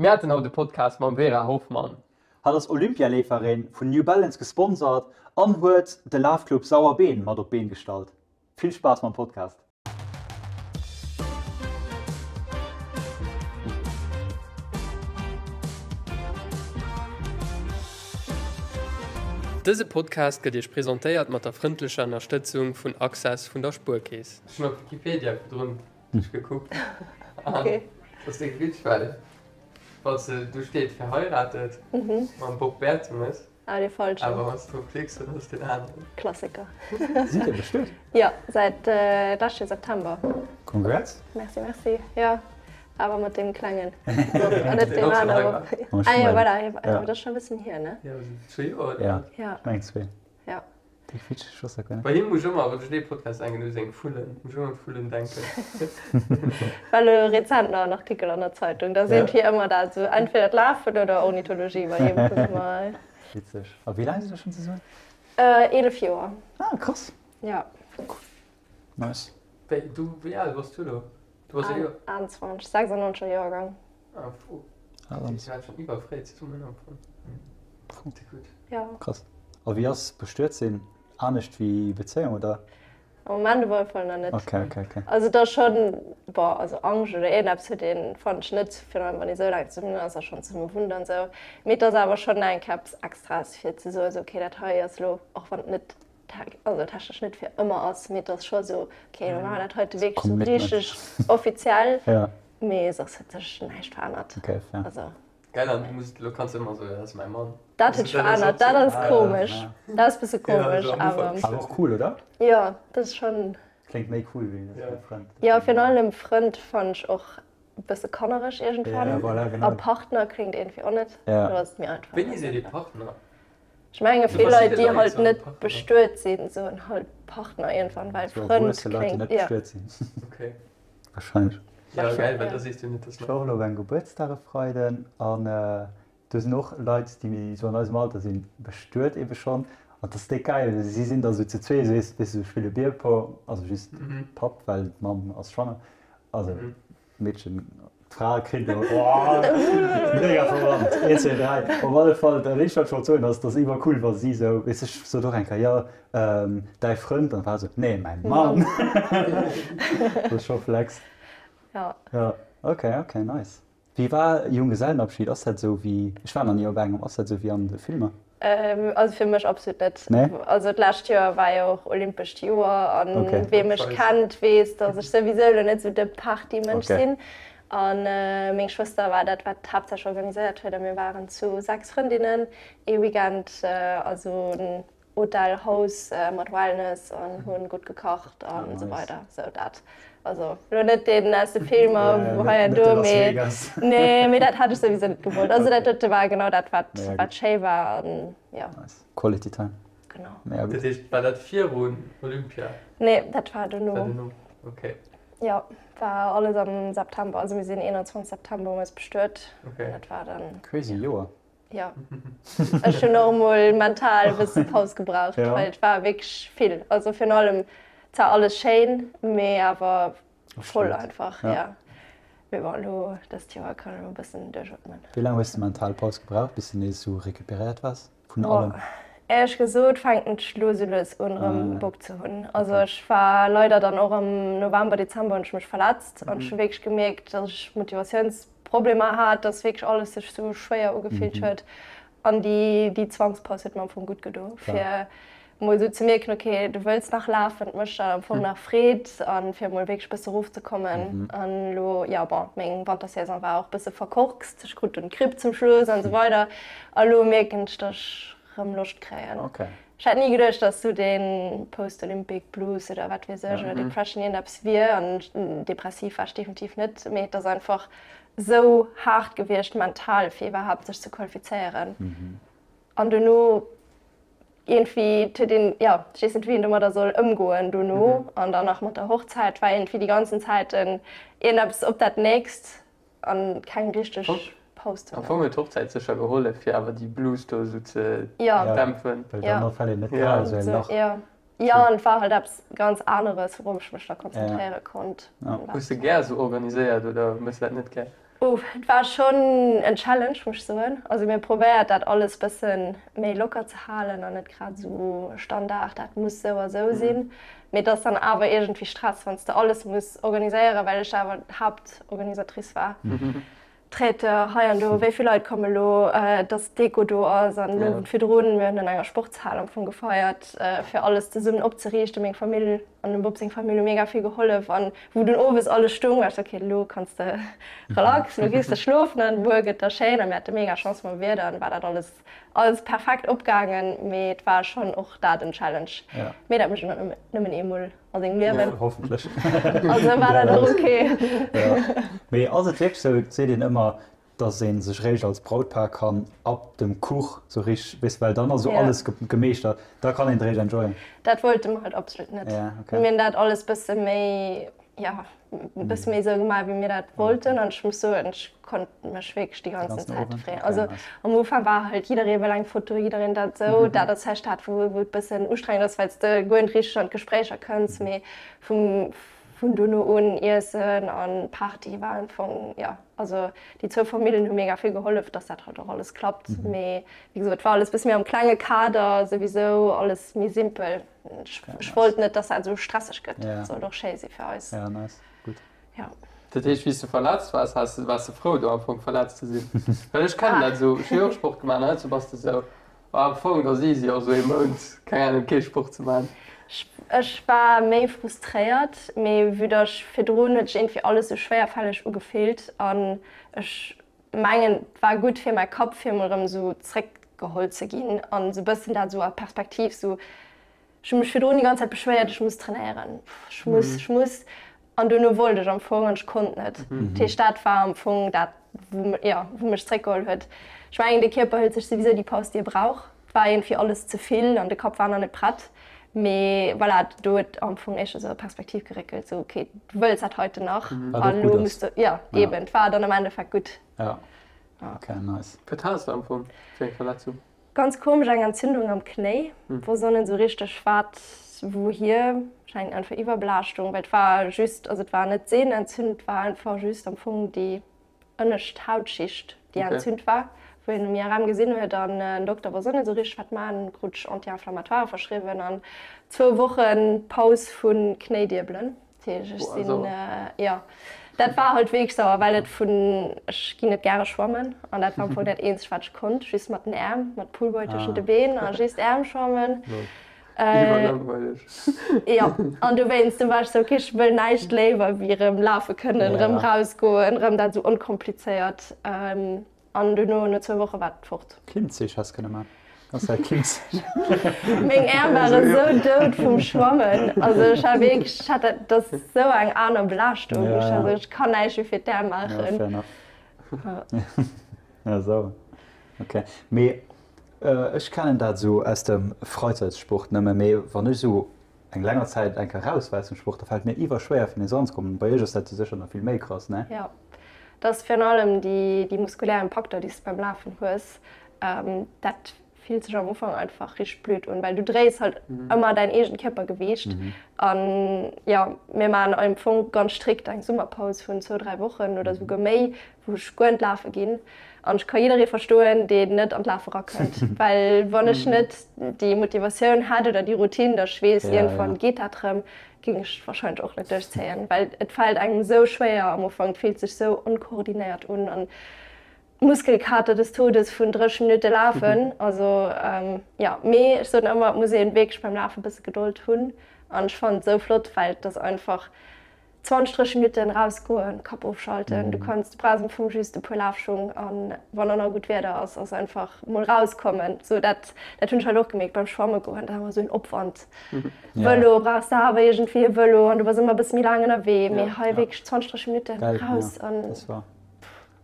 Mir haten haut e Podcast mam Vera Hoffmann. Hatt ass Olympialeeferin, vun New Balance gesponsert an huet de Lafclub Sauerbeen mat op d'Been gestallt. Vill Spaass mam Podcast! Dëse Podcast gëtt Iech presentéiert mat der frëndlecher Ënnerstëtzung vun Access vun der Spuerkeess. Ech hunn op Wikipedia virdrun gekuckt an dat ass déck witzeg, well wann s de do steet verheiratet mam Bob Bertemes. Ah, dee falschen. Awer wann s de drop klicks, dann ass deen aneren. Klassiker. Sidd Dir bestuet? Jo, säit lescht Joer September. Congrats! Merci, merci. Jo, awer mat deem klengen Bob an net deem anere Bob. Ah jo, voilà, awer dat ass scho e bëssen hier, ne? Jo, sou zwee Joer oder? Jo, Ja. ech mengen zwee. Ja. Déi Fitsch, ech wosst dat guer net. Bei him muss ech ëmmer, wann ech un dee Podcast denken, u seng Vullen, muss ech ëmmer un d'Vullen denken. War elo rezent nach en Artikel an der Zeitung, da sinn hie ëmmer dat, esou entweder d'Lafen oder Ornithologie, bei him ass ëmmer. Witzeg. A wéi laang sidd der schonn zesummen? 11 Joer. Ah, krass. Ja. Cool. Nice. Wéi, du, wéi al bass du elo? Du bass e Joer. 21, 96er Joergang. Ah, fou. Ah, dann. Dir waart schonn iwwerfréi zesummen am Fong. Fou. Gutt. Ja. Krass. A wéi ass bestuet sinn? Anescht wéi Bezéiung, oder? Am Moment op alle Fall nach net. Okay, okay, okay. Also et ass schonn, bon, also Angscht oder iergendeppes huet een, fannen ech net, virun allem wann ee sou laang zesummen ass a schonn zesumme wunnt an esou. Mee et ass awer schonn eng Kéier eppes Extraes fir ze soen, esou okay, dat hei ass elo, och wann et net also technesch net fir ëmmer ass, mee et ass scho sou, okay, lo maache mer dat heite wierklech sou richteg offiziell. Mee soss huet sech näischt verännert. Okay, fair. Also. Geil, an du muss, lo kanns du ëmmer soen, dat ass mäi Mann. Dat huet sech verännert, dat ass komesch. Dat ass bësse komesch, awer. Awer och cool, oder? Jo, dat ass schonn. Kléngt méi cool wéi dat ass mäi Frënd. Jo, virun allem Frënd fannen ech och e bësse kannereg iergendwann. Ja, voilà, genau. A Partner kléngt iergendwéi och net. Ja. Do ass et méi einfach. Wéini seet ee Partner? Ech menge vill Leit, déi halt net bestuet sinn, soen halt Partner iergendwann, well Frënd kléngt, jo. Okay. Wahrscheinlech. Jo, geil, well da sees du net, dass. Ech war och elo op engem Gebuertsdag e Freiden an do sinn och Leit, déi esou an eisem Alter sinn, bestuet ebe schonn an dat ass déck geil. Si sinn da sou zu zwee, esou weess de, spille Bierpong, also just Papp, well d'Mamm ass schwanger, also D'Meedchen, d'Fra kritt elo, oh, mega verwannt, 1, 2, 3. Op alle Fall, dat eenzegt wat ech wollt soen ass, dass iwwer cool wa si sou, weess ech sot och eng Kéier, jo, däi Frënd, an d'Fra sou, nee, mäin Mann. Dat ass scho flex. Ja. Ja, ok, ok, nice. Wéi war Junggesellenabschied? Ass dat sou wéi, ech war nach ni op engem, ass dat sou wéi an de Filmer? Also fir mech absolut net. Nee? Also d'lescht Joer war jo och olympescht Joer an Okay. wee mech kennt, weess, datt ech souwisou elo net sou de Partymënsch Okay. sinn. An meng Schwëster war dat, wat haaptsächlech organiséiert huet a mir waren zu 6 Frëndinnen ee Weekend, also Hotel Haus mat Wellness an hunn gutt gekacht an esou weider sou dat also lo net deen aus de Filmer wou hei an do mee nee mee dat hat ech souwisou net gewollt also dat dote war genau dat wat wat schéi war an jo. Nice. Quality time. Genau. Mega gutt. Dat heescht war dat virun Olympia? Nee dat war dono. War dono okay. Jo war alles am September also mir sinn 21 September hu mir eis bestuet Okay. dat war dann. Crazy Joer. Jo, ech hunn och emol mental e bësse Paus gebraucht, Ja. well et war wierklech vill. Also virun allem zwar alles schéin, mee awer voll einfach, Ja. ja. Mee bon, elo dëst Joer kann ech emol e bëssen duerchootmen. Wéi laang hues de mental Paus gebraucht, bis de nees esou recuperéiert waars vun allem? Boah, éierlech gesot fänken ech elo sou lues un erëm Bock ze hunn. Also ech war leider dann och am November, Dezember hunn ech mech verletzt an ech hu wierklech gemierkt, datt ech Motivatiouns Problemer hat, dass wierklech alles sech sou schwéier ugefillt huet an déi déi Zwangspaus huet mer am Fong gutt gedo fir mol sou ze mierken, ok du wëlls nach lafen, et mécht der am Fong nach Freed an fir mol wierklech bësse rofzekommen an elo jo bon meng Wantersaison war och bësse verkorkst, ech krut dunn d'Gripp zum Schluss an sou weider a lo mierken ech, dass ech rëm Loscht kréien. Okay. Ech hätt ni geduecht, dass sou dee Post-Olympic Blues oder wat weess ech oder Depression iergendeppes wier an depressiv war ech definitiv net, mee et ass einfach sou haart gewiescht mental fir iwwerhaapt sech ze qualifizéieren an dono iergendwéi et huet een, jo ech weess net wéi een domadder soll ëmgoen dono an dann nach mat der Hochzäit war iergendwéi déi ganzen Zäiten iergendeppes op dat nächst An keng richteg Paus Am Fong huet d'Hochzäit sécher gehollef fir awer déi Blues do esou ze dämpfen. Well dann fält een net grad esou en Lach. Jo, an et war halt eppes ganz aneres wourop ech mech da konzentréiere konnt. Hues de gär esou organiséiert oder hues de dat net gär? Oh, et war schonn en Challenge, muss ech soen. Also mir hu probéiert, dat alles bësse méi locker ze halen an net grad esou Standard, dat muss esou a sou sinn. Mee et ass dann awer iergendwéi Stress, wann s de alles muss organiséieren, well ech awer d'Haaptorganisatrice war. Traiteur hei an do, wéi vill Leit komme lo, dass d'Deko do ass an den Owend virdrun, mir hunn an enger Sportshal am Fong gefeiert, fir alles zesummen opzeriichten. Meng Famill an dem Bob seng Famill hu mega vill gehollef an wou dunn owes alles stoung, war ech sou, ok, elo kanns de relax, elo gees de schlofen an muer gëtt da schéin a mir hate mega Chance mam Wieder an war dat alles alles perfekt opgaangen, mee et war schonn och dat en Challenge, mee dat mécht een nëmmen eemol a sengem Liewen. Hoffentlech. Also war dat och ok. Mee ass et wierklech sou, et seet een ëmmer, dass ee sech réischt als Brautpaar kann ab dem Kuch sou richteg, weess, well dann ass sou alles gemeeschtert, da kann een et réischt enjoyen. Dat wollte mer halt absolut net. Mir hunn dat alles bësse méi, jo, e bësse méi esou gemaach, wéi mir dat wollten. An ech muss soen, ech konnt mech wierklech déi ganzen Zäit freeën. Also am Ufank war halt jidderee wëll eng Foto, jiddereen dat esou. Dat ass vläicht dat, wou wou et bëssen ustrengend ass, well s de guer net richteg an d'Gespréicher kënns. Mee vum vun dono un Iessen an Party war am Fong, jo. Also déi zwou Famillen hu mega vill gehollef, dass dat halt och alles klappt. Mee wéi gesot, et war alles bësse méi am klenge Kader, souwisou alles méi simpel. Ech wollt net, dass dat esou stresseg gëtt. Et sollt och schéi si fir eis. Ja, nice. Gutt. Ja. Dat heescht, wéi s de verletzt waars, has de, waars de frou do am Fong verletzt ze sinn? Well ech kennen dat esou, ech hu jo och Sport gemaach an heiansdo bass de esou, Oh, am Fong, et ass easy och esou ee Mount, keng Ahnung, kee Sport ze maachen. Ech war méi frustréiert, mee vue dass ech virdrun huet sech iergendwéi alles sou schwéierfälleg ugefillt an ech mengen et war gutt fir mäi Kapp fir emol erëm sou zréckgeholl ze ginn an sou bëssen dat sou a Perspektiv sou Ech hu mech virdrun déi ganz Zäit beschwéiert, ech muss trainéieren, ech muss, ech muss. An duerno wollt ech am Fong an ech konnt net. Dat heescht, dat war am Fong dat, wou, jo, wou mech zréckgeholl huet. Ech mengen, de Kierper hëlt sech souwisou déi Paus, déi e brauch. Et war iergendwéi alles ze vill an de Kapp war nach net prett. Mee voilà, do huet am Fong éischter esou Perspektiv geréckelt, sou, okay, du wëlls dat heiten nach a lo muss de, jo, eben, et war dann am Endeffekt gutt. Jo, okay, nice. Wat has de am Fong fir eng Verletzung? Ganz komesch, eng Entzündung am Knéi, wor se net sou richteg wat wouhier, wahrscheinlech einfach Iwwerblaaschtung, well et war just, also et war net d'Sehn entzünt, et war einfach just am Fong déi ënnescht Hautschicht déi entzünt war, wou een um IRM gesinn huet an den Dokter wosst och net sou richteg wat man, krut ech Anti-inflammatoire verschriwwen an zwou Wochen Paus vu Knéidiebelen. Dat heescht, ech sinn, jo, dat war halt wierklech sauer, well et vun, ech ginn net gäre schwammen an dat war am Fong dat eenzegt, wat ech konnt, just mat den Äerm, mat Pullbuoy tëschent de Been a just Äerm schwammen. Iwwerlangweileg. Jo, an dowéinst, du war ech sou, okay, ech wëll näischt léiwer wéi erëm lafe kënnen, erëm rausgoen, erëm dat esou onkomplizéiert. An duerno, no zwou Woche war et fort. Klimmzich häss kënne man. Ganz Zäit Klimmzich. Meng Äerm ware sou dout vum Schwammen. Also ech war wierklech, ech hat dat, dat ass sou eng aner Belaaschtung. Ja, ja. Also ech kann näischt méi fir d'Äerm maachen. Ja, fair enough. Ja, sauer. Okay. Mee ech kennen dat sou aus dem Freizeitsport nëmme, mee wann ech sou eng länger Zäit eng Kéier raus war aus dem Sport, da fält mir iwwerschwéier fir nees eranzekommen. Bei iech ass dat jo sécher nach vill méi krass, ne? Jo, dat ass virun allem déi, déi muskulär Impakter, déi s de beim Lafen hues. Dat fillt sech am Ufank einfach richteg blöd un, well du dréis halt ëmmer däin eegent Kierpergewiicht. An jo, mir maachen am Fong ganz strikt eng Summerpaus vun zwou, dräi Wochen oder souguer méi, wou ech guer net lafe ginn. An ech ka jidderee verstoen, deen net an d'Lafe rakënnt. Well wann ech net déi Motivatioun hätt oder déi Routine, datt ech weess, iergendwann geet dat erëm, géing ech et warscheinlech och net duerchzéien. Well et fält engem esou schwéier am Ufank, et fillt sech esou onkoordinéiert un an Muskelkater des Todes vun 30 Minutte lafen. Also jo, mee ech soen ëmmer, et muss ee wierklech beim Lafe e bësse Gedold hunn. An ech fannen et esou flott, well et ass einfach 20, 30 Minutten rausgoen, Kapp ofschalten. Du kanns, du brauchs am Fong just e puer Lafschung an wann dann nach gutt Wieder ass, ass einfach mol rauskommen. Sou dat, dat hunn ech halt och gemierkt beim Schwamme goen, dat ass ëmmer sou en Opwand. Vëlo brauchs de awer iergendwéi e Vëlo an du bass ëmmer e bësse méi laang ënnerwee, mee hei wierklech 20, 30 Minutten raus an.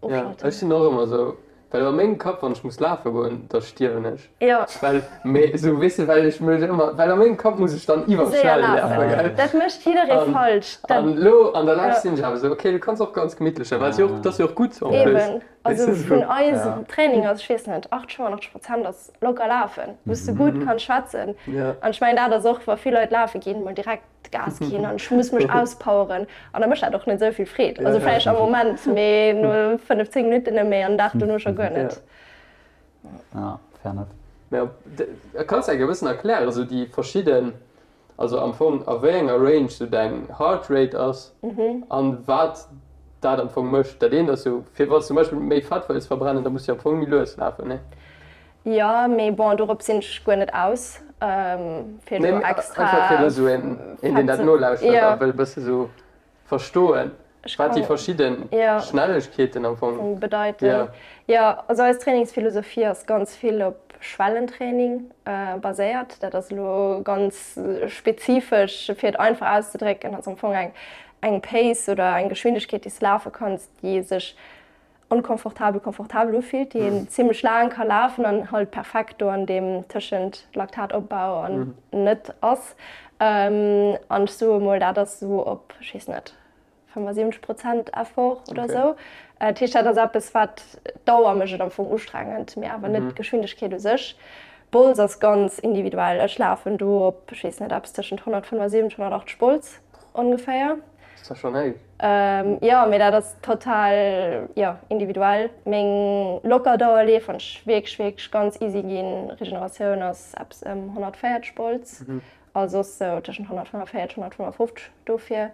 Ja, ech sinn och ëmmer esou, well a mengem Kapp, wann ech muss lafe goen, da stierwen ech. Jo. Well, mee esou, weess de, well ech mech ëmmer, well a mengem Kapp muss ech dann iwwerschnell lafen, gell? Dat mécht jidderee falsch. An elo an der Lescht sinn ech awer esou, okay, du kanns och ganz gemittlech, well et jo och, dat ass jo och gutt en plus. Eben, also vun eisem Training ass, ech weess net, 80, 85 Prozent ass locker lafen, wou s de gutt kanns schwätzen. An ech mengen, dat ass och, wa vill Leit lafe ginn, mol direkt. Gas ginn an ech muss mech auspoweren. An da mécht dat och net esou vill Freed. Also vläicht am Moment, mee no 5, 10 Minutten net méi an den Dag dono scho guer net. Ja, fair enough. Mä kanns de eng e bëssen erklären, esou déi verschidden, also am Fong a wéi enger Range sou däin Heart Rate ass an wat dat am Fong mécht? Dat eent ass jo fir wann s de zum Beispill méi Fett wëlls verbrennen, da muss de am Fong méi lues lafen, nee? Jo, mee bon, dorop sinn ech guer net aus, fir do extra Fett ze. Einfach fir elo sou een, deen dat nolauschtert a wëll e bësse sou verstoen, wat déi verschidde Schnellegkeeten am Fong bedeiten. Jo, also eis Trainingsphilosophie ass ganz vill op Schwellentraining baséiert. Dat ass elo ganz spezifesch, fir et einfach auszedrécken, ass am Fong eng eng Pace oder eng Geschwindegkeet, déi s de lafe kanns, déi sech onkomfortabel komfortabel ufillt, déi een zimmlech laang ka lafen an halt perfekt do an deem tëschent Laktatopbau an net ass. An ech soe mol, dat ass esou op, ech weess net, 75 Prozent Effort oder esou. Dat heescht, dat ass eppes, wat d'Dauer mécht et am Fong ustrengend, mee awer net d'Geschwindegkeet u sech. Bols ass ganz individuell. Ech lafen do op, ech weess net, eppes tëschent 175, 180 Bols ongeféier. Ass dat schonn héich? Jo, mee dat ass total, jo, individuell. Meng locker Dauerleef, wann ech wierklech, wierklech ganz easy ginn, Regeneratioun ass eppes ëm 140 Bols a soss sou tëschent 145, 155 dofir.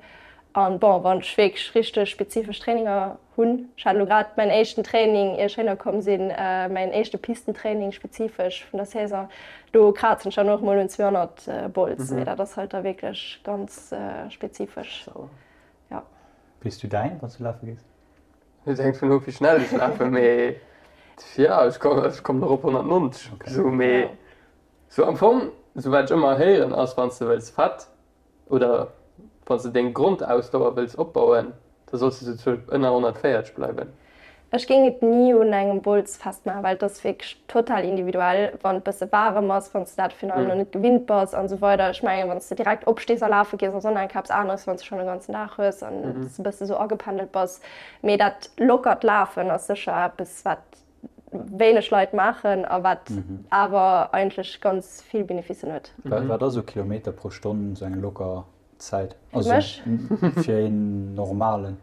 An bon, wann ech wierklech richteg spezifesch Traininger hunn, ech hat elo grad mäin éischten Training, ier ech héinner komm sinn, mäin éischte Pistentraining spezifesch vun der Saison, do krazen ech dann och mol un 200 Bols, mee dat ass halt da wierklech ganz spezifesch. Ja. Wéi s du däin, wann s du lafe gees? Et hänkt vun of wéi schnell ech lafen, mee jo ech kommen ech kommen och op 190 sou, mee sou am Fong sou wat ech ëmmer héieren ass wann s de wëlls Fett oder wann s de deng Grondausdauer wëlls opbauen, da solls de sou zu ënner 140 bleiwen. Ech géing et ni un engem Bols festmaachen, well et ass wierklech total individuell, wann et bësse waarem ass, wann s de dat virun allem nach net gewinnt bass an esou weider. Ech mengen, wann s de direkt opstees a lafe gees, ass och nach eng Kéier eppes aneres, wann s de schonn e ganzen Dag hues an s de bësse sou agependelt bass. Mee dat lockert Lafen ass sécher eppes, wat wéineg Leit maachen a wat awer eigentlech ganz vill Beneficen huet. Wat ass esou Kilometer pro Stonn esou eng locker Zäit? Fir mech? Also fir een normalen.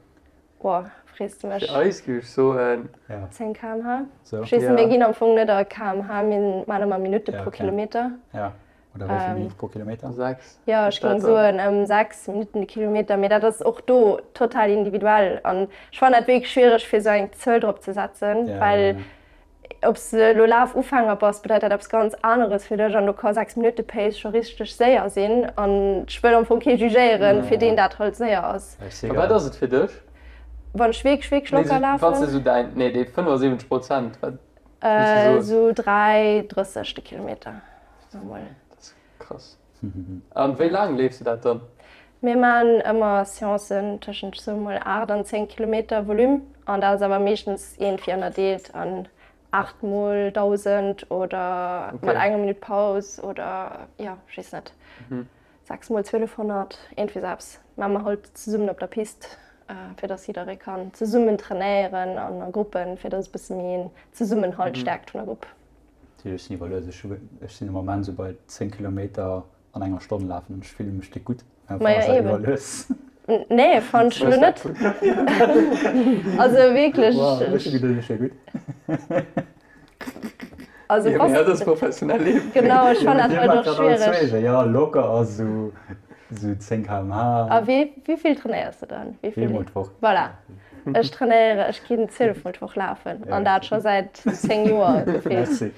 Boah, frees de mech. Fir eis géif ech soen. 10 km/h. Ech weess net, mir ginn am Fong net a km/h, mir maachen ëmmer Minutte pro Kilometer. Ja, oder wéi vill Minutte pro Kilometer? 6. Jo, ech géing soen ëm 6 Minutten de Kilometer, mee dat ass och do total individuell an ech fannen dat wierklech schwiereg fir esou eng Zuel drop ze setzen, well Ob s de elo Lafufänger bass, bedeit dat eppes ganz aneres fir dech an do ka 6 Minutte Pace scho richteg séier sinn an ech wëll am Fong kee jugéieren, fir deen dat halt séier ass. A wat ass et fir dech? Wann ech wierklech, wierklech locker lafen? Wann s de esou däin, nee dee 75 Prozent, wat géifs de soen? Esou 3,30 de Kilometer, soe mol. Dat ass krass. An wéi laang leefs de dat dann? Mir maachen ëmmer Seancen tëschent, ech soe mol, 8 an 10 Kilometer Volume. An dat ass awer meeschtens iergendwéi ënnerdeelt an 8 mol 1.000 oder mat enger Minutt Paus oder, jo, ech weess net, 6 mol 1.200, iergendwéi esou eppes maache mer halt zesummen op der Pist, fir dass jidderee kann zesummen trainéieren an a Gruppen, fir dass et e bësse méi een Zesummenhalt stäerkt vun der Grupp. Ech sinn iwwerlues. Ech hu, ech sinn am Moment esou bei 10 Kilometer an enger Stonn lafen an ech fille mech déck gutt. Mä am Fong ass dat iwwerlues. Nee, fannen ech elo net. Also wierklech. Wow, ech hu geduecht, ech wär gutt. Also Jo, mee dat ass professionell Leef. Genau, ech fannen dat halt och schwiereg. Jo, locker ass esou esou 10 km/h. A wéi vill trainéiers de dann? Wéi vill? Eemol d'Woch. Voilà. Ech trainéiere, ech ginn 12 mol d'Woch lafen an dat scho säit 10 Joer gefillt.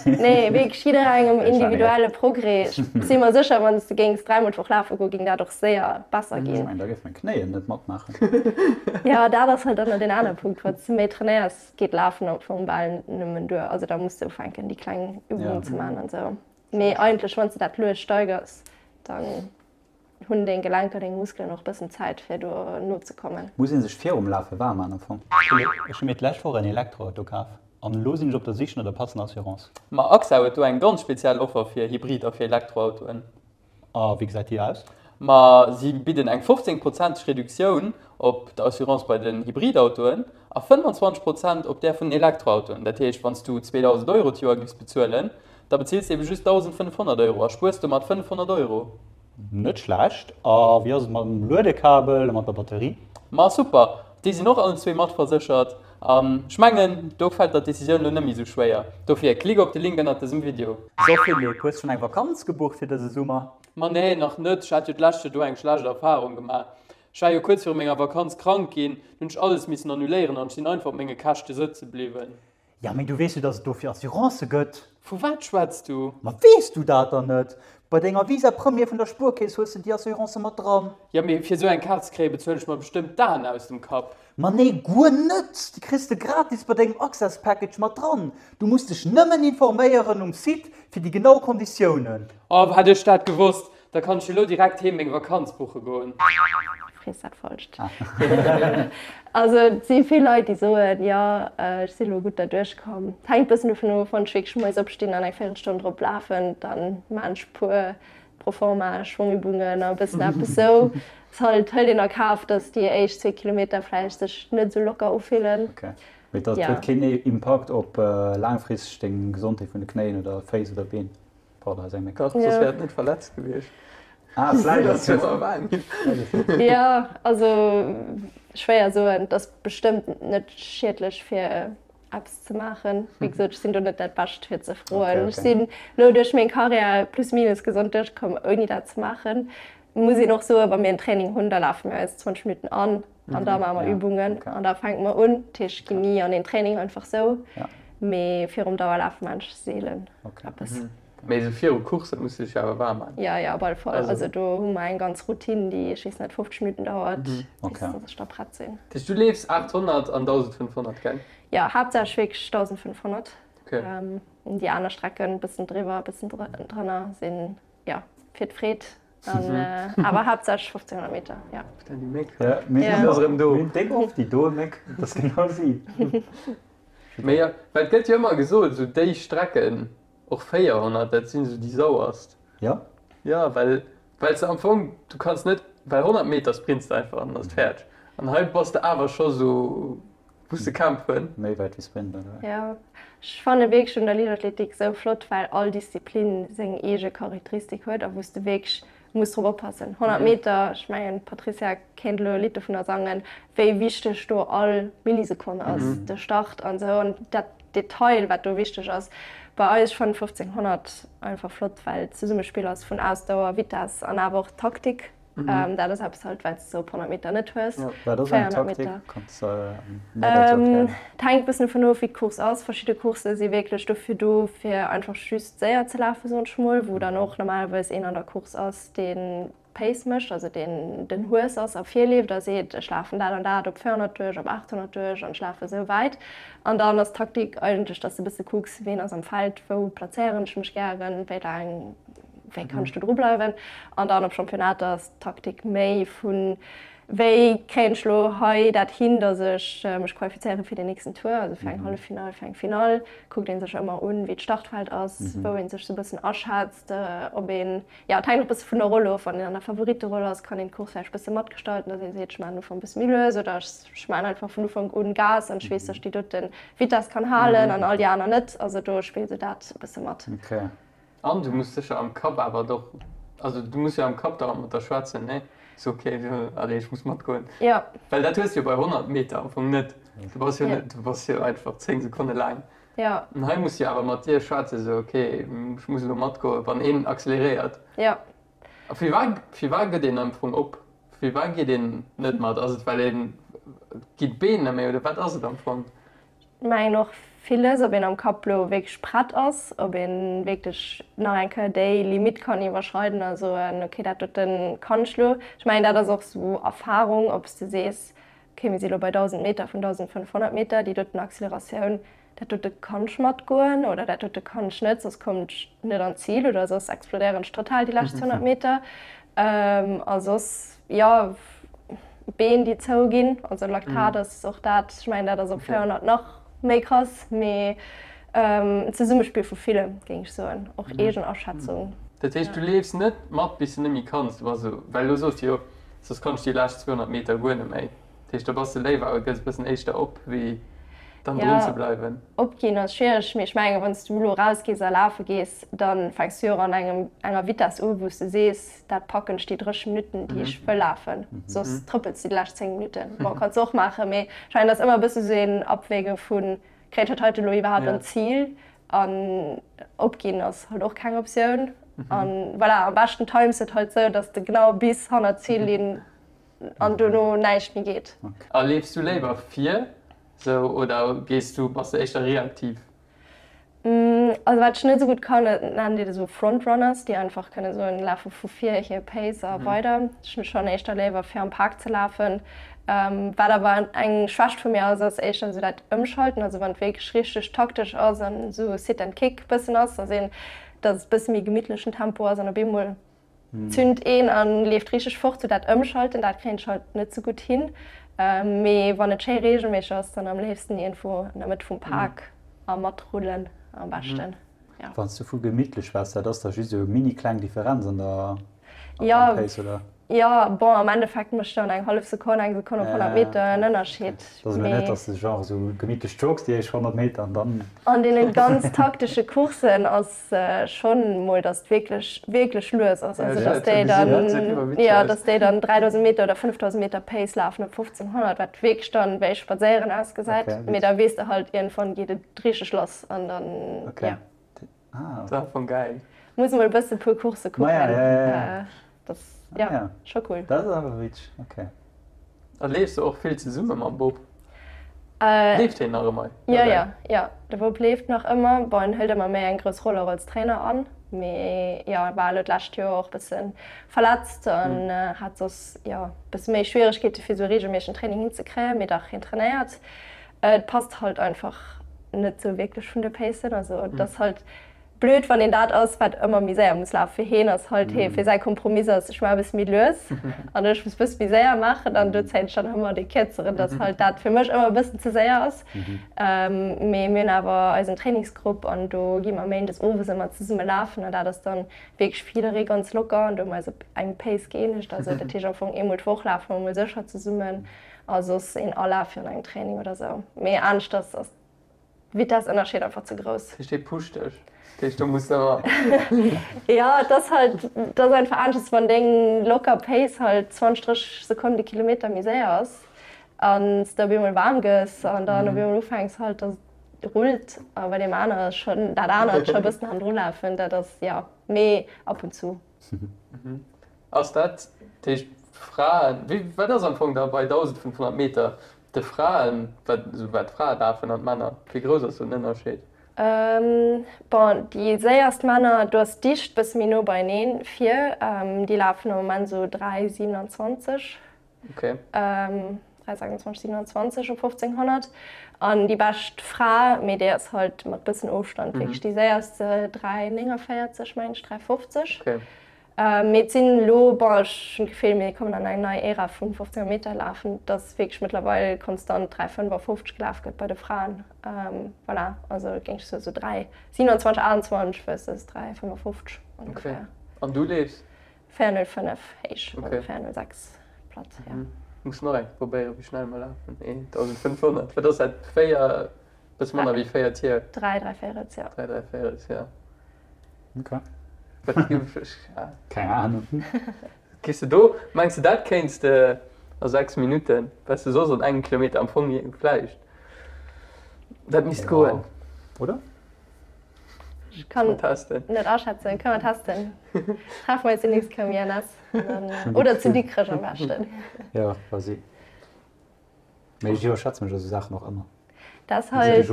Nee, wierklech jidderengem individuelle Progrès. Ech si mer sécher, wann s de géings 3 mol d'Woch lafe goen, géing dat och séier besser ginn. Ech mengen, da géif meng Knéien net matmaachen. Jo, dat ass halt dann nach deen anere Punkt, Wann s de méi trainéiers, geet Lafen am Fong bal nëmmen duer. Also da muss de ufänken, déi kleng Übungen ze maachen an esou. Mee eigentlech, wann s de dat lues steigers, dann Hunn deng Gelenker, deng Muskelen och bëssen Zäit fir do nozekommen. Muss een sech virum Lafe waarm man am Fong? Ech hu mir d'lescht Woch en Elektroauto kaf an elo sinn ech op der Sich no der passender Assurance. Ma AXA huet do eng ganz speziell Offer fir Hybrid a fir Elektroautoen. A wéi gesäit déi aus? Ma si bidden eng 15 prozenteg Reduktioun op der Assurance bei den Hybridautoen a 25 Prozent op där vun den Elektroautoen. Dat heescht, wann s du 2.000 Euro d'Joer giffs bezuelen, da bezills de ebe just 1.500 Euro a spuers domat 500 Euro. Net schlecht. A wéi ass et mam Luedekabel a mat der Batterie? Ma super, déi sinn och allen zwee matverséchert. An ech mengen, do fält der d'Decisioun elo net méi esou schwéier. Dofir klick op de Link ënnert dësem Video. So Philippe, hues schonn eng Vakanz gebucht fir dëse Summer? Ma nee, nach net. Ech hat jo d'lescht Joer do eng schlecht Erfarung gemaach. Ech war jo kuerz viru menger Vakanz krank ginn, dunn hunn ech alles missen annuléieren an ech sinn einfach op menge Käschte sëtze bliwwen. Ja, mee du weess jo, dass et dofir Assurancë gëtt. Vu wat schwätz du? Ma weess du dat dann net? Bei denger Visa Premier vun der Spuerkeess hues de déi Assurancë mat dran. Ja, mee fir esou eng Kaart ze kréien, bezuelen ech mer bestëmmt d'Aen aus dem Kapp. Ma nee, guer net! Déi kriss de gratis bei dengem Access Package mat dran. Du muss dech nëmmen informéieren um Site fir déi genau Konditiounen. Oh, hätt ech dat gewosst! Da kann ech elo direkt heem meng Vakanz buche goen. Frees dat Falscht. Also et si vill Leit déi soen, jo ech si lo gutt derduerch komm. Et hänkt bëssen dovun of, wann ech wierklech moies opstinn an eng Véierelstonn drop lafen, dann maan ech puer Proforma Schwongübungen a bëssen eppes sou. Et halt hëlt een a Kaf, dass déi éischt zwee Kilometer vläicht sech net sou locker ufillen. Ok, mee dat huet keen Impakt op laangfristeg deng Gesondheet vun de Knéien oder Féiss oder Been? Pardon, ass eng Méck. Dach, soss wär et net verletzt gewiescht. Ah, vläicht ass et. Jo, also schwéier soen. Et ass bestëmmt net schiedlech fir eppes ze maachen. Wéi gesot, ech sinn do net dat Bescht fir ze froen. Ech sinn elo duerch meng Karriär plus minus gesond duerchkomm ouni dat ze maachen. Muss een och soen, wa mir en Training hunn, da lafe mir eis 20 Minutten an an da maache mer Übungen an da fänke mer un. Dat heescht, ech ginn ni an een Training einfach sou, mee virum Dauerlaf maachen ech seelen eppes. Mee esou viru Coursse muss de dech awer waarm maachen? Jo, jo, op alle Fall. Also do hu mer eng ganz Routine, déi, ech weess net, 50 Minutten dauert, bis datt ech da prett sinn. Dat heescht, du leefs 800 an 1500, gell? Jo, haaptsächlech wierklech 1500. Déi aner Strecken, e bëssen driwwer, e bëssen drënner, sinn Jo, fir d'Freed an awer haaptsächlech 1500 Meter, jo. Putain, déi Méck. Ja, mir sinn ass erëm do. Mir hunn déck oft déi doe Méck, dat ass genau si. Mee jo, well et gëtt jo ëmmer gesot, esou déi Strecken, och 400, dat sinn esou déi sauerst. Jo. Jo, well, well s de am Fong, du kanns net, well 100 Meter sprints de einfach an dann ass et fäerdeg. An hei bass de awer scho sou. Muss de kämpfen. Méi wäit wéi Sprint, oder? Jo, ech fanne wierklech un der Liichtathletik esou flott, well all Disziplin seng eege Charakteristik huet a wou s de wierklech muss drop oppassen. 100 Meter, ech mengen d'Patricia kéint elo e Lidd dovunner sangen, wéi wichteg do all Millisekonn ass, de Start an esou an dat Detail, wat do wichteg ass. Bei eis, ech fannen 1500 einfach flott, well et Zesummespill ass vun Ausdauer, Vitess an awer och Taktik. Dat ass eppes halt, wat s de op 100 Meter net hues. Wat ass eng Taktik? Kanns de méi dozou erklären? Et hänkt e bëssen dovun of, wéi d'Course ass. Verschidde Coursse si wierklech dofir do, fir einfach just séier ze lafen, soen ech mol, wou dann och normalerweis een an der Course ass, dee Pace mécht, also deen den Hues ass a virleeft a seet, ech lafen dat an dat op 400 duerch, op 800 duerch an ech lafe esou wäit. An dann ass d'Taktik eigentlech, dass de e bësse kucks, ween ass am Feld, wou plazéieren ech mech gären, wéi laang wéi kann ech do dru bleiwen? An dann op Championnater ass d'Taktik méi vun, wéi kréien ech lo hei dat hin, datt ech mech qualifizéiere fir den nächsten Tour, also fir eng Halleffinall, fir eng Finall. Kuckt ee sech ëmmer un, wéi d'Startfeld ass, wou ee sech sou e bëssen aschätzt, ob een, jo et hänkt och e bësse vun der Roll of, wann een an der Favoritteroll ass, kann een d'Course vläicht e bësse matgestalten, datt ee seet, ech maachen den Ufank e bësse méi lues oder ech maachen einfach vun Ufank un Gas an ech weess, datt ech déi dote Vitess kann halen an all déi aner net. Also do spillt sou dat e bësse mat. An du muss sécher am Kapp awer doch, also du muss jo am Kapp dauernd mat der schwätzen, nee? So ok, allez ech muss matgoen. Jo. Well dat hues du jo bei 100 Meter am Fong net. Du bass jo net, du bass jo einfach 10 Sekonne laang. Jo. An hei muss du jo awer mat dir schwätzen, sou ok, ech muss elo matgoen, wann een acceleréiert. Jo. A firwat, firwat gëtt een am Fong op? Firwat geet een net mat? Ass et well een, ginn d'Been net méi oder wat ass et am Fong? Mengen och villes, ob een am Kapp lo wierklech prett ass, ob een wierklech nach eng Kéier déi Limite kann iwwerschreiden a soen, ok dat doten kann ech lo. Ech mengen dat ass och sou Erfahrung, ob s de sees, ok mir si lo bei 1.000 Meter vun 1.500 Meter, déi doten Acceleratioun, dat dote kann ech matgoen oder dat dote kann ech net, soss kommen ech net an d'Zil oder soss explodéieren ech total déi lescht 200 Meter. A soss, jo, Been déi zou ginn, also Laktat ass och dat, ech mengen dat ass op 400 nach méi krass, mee en Zesummespill vu villem géing ech soen, och Eegenaschätzung. Dat heescht, du leefs net mat, bis de net méi kanns. Du bass esou, well elo soos de jo, soss kann ech déi lescht 200 Meter guer net méi. Dat heescht, da bass de léiwer a gëss e bëssen éischter op, wéi dann drun ze bleiwen. Opginn ass schwiereg, mee ech mengen, wann s du elo erausgees a lafe gees, da fänks du jo och an engem, enger Vitess u, wou s de sees, dat packen ech déi 30 Minutten, déi ech wëll lafen. Soss trëppels de déi lescht 10 Minutten. Bon, kanns de och maachen, mee ech mengen, dat ass ëmmer e bësse sou een Abwäge vu, Kréint dat heite elo iwwerhaapt en Zil? An opginn ass halt och keng Optioun. An voilà, am beschten times et halt sou, dass de genau bis hannert d'Zillinn an dono näischt méi geet. A leefs du léiwer vir sou oder gees du, bass de éischter reaktiv? Also wat ech net esou gutt kann, dat nennt een esou Frontrunners, déi einfach kënne soen, lafe vu vir hir Pace a weider. Ech hunn schonn éischter léiwer fir am Park ze lafen. Wat awer eng Schwächt vu mir ass, ass éischter esou dat Ëmschalten. Also wann et wierklech richteg taktesch ass an esou Sit and Kick bëssen ass, dass een, dass et bësse méi gemittlechen Tempo ass an op eemol zünt een a leeft richteg fort. Sou dat Ëmschalten, dat kréien ech halt net sou gutt hin. Mee wann et schéi reegelméisseg ass, dann am léifsten iergendwou an der Mëtt vum Park a matrullen am beschten. Wann s du vu gemittlech schwätz, dat ass da just esou mini kleng Differenz an der am Pace, oder? Jo, bon, am Endeffekt mécht dann eng hallef Sekonn, eng Sekonn op 100 Meter en Ënnerscheed. Dat ass elo net, dass de genre esou gemittlech joggs déi éischt 100 Meter an dann. An deene ganz taktesche Courssen ass schonn mol, dass et wierklech, wierklech lues ass. Also dass déi dann, jo, dass déi dann 3.000 Meter oder 5.000 Meter Pace lafen op 1.500, wat wierklech dann wéi Spadséieren ausgesäit. Mee da weess de halt, iergendwann geet et richteg lass an dann, jo. Ah, okay. Dat ass geil. Muss mol e bësse puer Coursse kucken. Ma ja, ja, ja, ja. Dat ass, ja, ah, ja. scho cool. Dat ass awer witzeg, okay. A leefs de och vill zesumme mam Bob? Äh, leeft hien nach ëmmer? Ja, ja, ja. De Bob leeft nach ëmmer. Bon, en hëlt ëmmer méi eng grouss Roll och als Trainer an. Mee jo, e war elo d'lescht Joer och bësse verletzt an mm. hat soss jo bësse méi Schwieregkeete fir sou reegelméissegen Training hinzekréien. Mee dach, hien trainéiert. Et passt halt einfach net sou wierklech vun de Pacen. Also et ass halt blöd, wann een dat ass, wat ëmmer méi séier muss lafen. Fir heen ass halt hee, fir säi Kompromiss ass, ech maache e bësse méi lues an ech muss bësse méi séier maachen an do zéien ech dann ëmmer dee Kierzeren, dass halt dat fir mech ëmmer e bëssen ze séier ass. Mee mir hunn awer eisen Trainingsgrupp an do gi mer méindes owes ëmmer zesumme lafen an dat ass dann wierklech fir jidderee ganz locker an do hu mer eis op eng Pace gëeenegt. Also dat heescht am Fong eemol d'Woch lafe mer mol sécher zesummen. A soss een Alaf virun engem Training oder sou. Mee aneschters ass d'Vitessënnerscheed einfach ze grouss. Dat heescht, dee pusht dech. Dat heescht, do muss de ëmmer. Jo, et ass halt, et ass einfach aneschters, wann deng locker Pace halt 20, 30 Sekonnen de Kilometer méi séier ass an s de op eemol waarm gëss an dann op eemol ufänks halt, dass et rullt. A bei deem anere ass schonn dat anert scho e bëssen hannendru lafen. Dat ass, jo, mee ab und zu. Ass dat, dat heescht Fraen, wéi, wat ass am Fong da bei 1.500 Meter de Fraen, wat, esou wat d'Frae lafen an d'Männer, wéi grouss ass do den Ënnerscheed? Bon, déi séierst Männer, do ass d'Dicht bësse méi no beieneen vir, déi lafen am Moment esou 3,27. Okay. 3,26, 27 op 1500. An déi bescht Fra, mee déi ass halt mat bëssen Ofstand wierklech déi séierste, 3,49 mengen ech, 3,50. Okay. Mee et sinn elo, bon, ech hunn d'Gefill, mir kommen an eng nei Ära vum 15 Meter lafen, dass wierklech mëttlerweil konstant 3,55 gelaf gëtt bei de Fraen. Voilà, also géing ech soen, esou 3,27, 28 versus 3,55 ongeféier. Okay. An du leefs? 4,05 héich, also 4,06 platt, jo. Muss nach eng Kéier probéieren, wéi schnell mer lafen. 1500, wat ass dat? 4, bësse manner wéi 4 Tier? 3, 3 Véirels, jo. 3, 3 Véirels, jo. Ok. Wat géif ech, ja. Keng Ahnung. Gees de do, mengs de dat kéints de a 6 Minutten, well s de soss an engem Kilometer am Fong vläicht, dat misst goen. Oder? Ech kann net aschätzen. Kënne mer testen. Treffe mer eis déi nächst Kéier um INS. Oder zu Dikrech am beschten. Jo, quasi. Mee ech iwwerschätze mech a sou Saachen och ëmmer. Dat ass halt,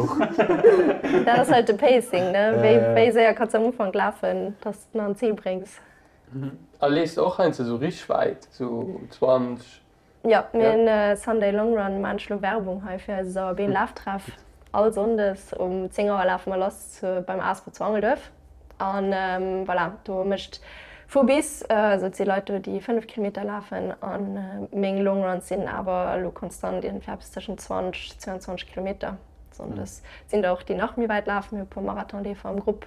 dat ass halt de Pacing, ne? Wéi, wéi séier kanns du am Ufank lafen, dass du et nach an d'Zil bréngs. A leefs de och heiansdo sou richteg wäit, sou 20, Jo, mir hunn e Sunday Long Run, maan ech lo Werbung hei fir eise Sauerbeen Laftreff. All Sonndes um 10 Auer lafe mer lass zu beim Asper zu Angelduerf an voilà, do mécht vu bis, also et si Leit do déi 5 Kilometer lafen an meng Long Runs sinn awer elo konstant iergendwéi eppes tëschent 20, 22 Kilometer Sonndes. Et sinn der och déi nach méi wäit lafen, mir hu e puer Marathonleefer am Grupp.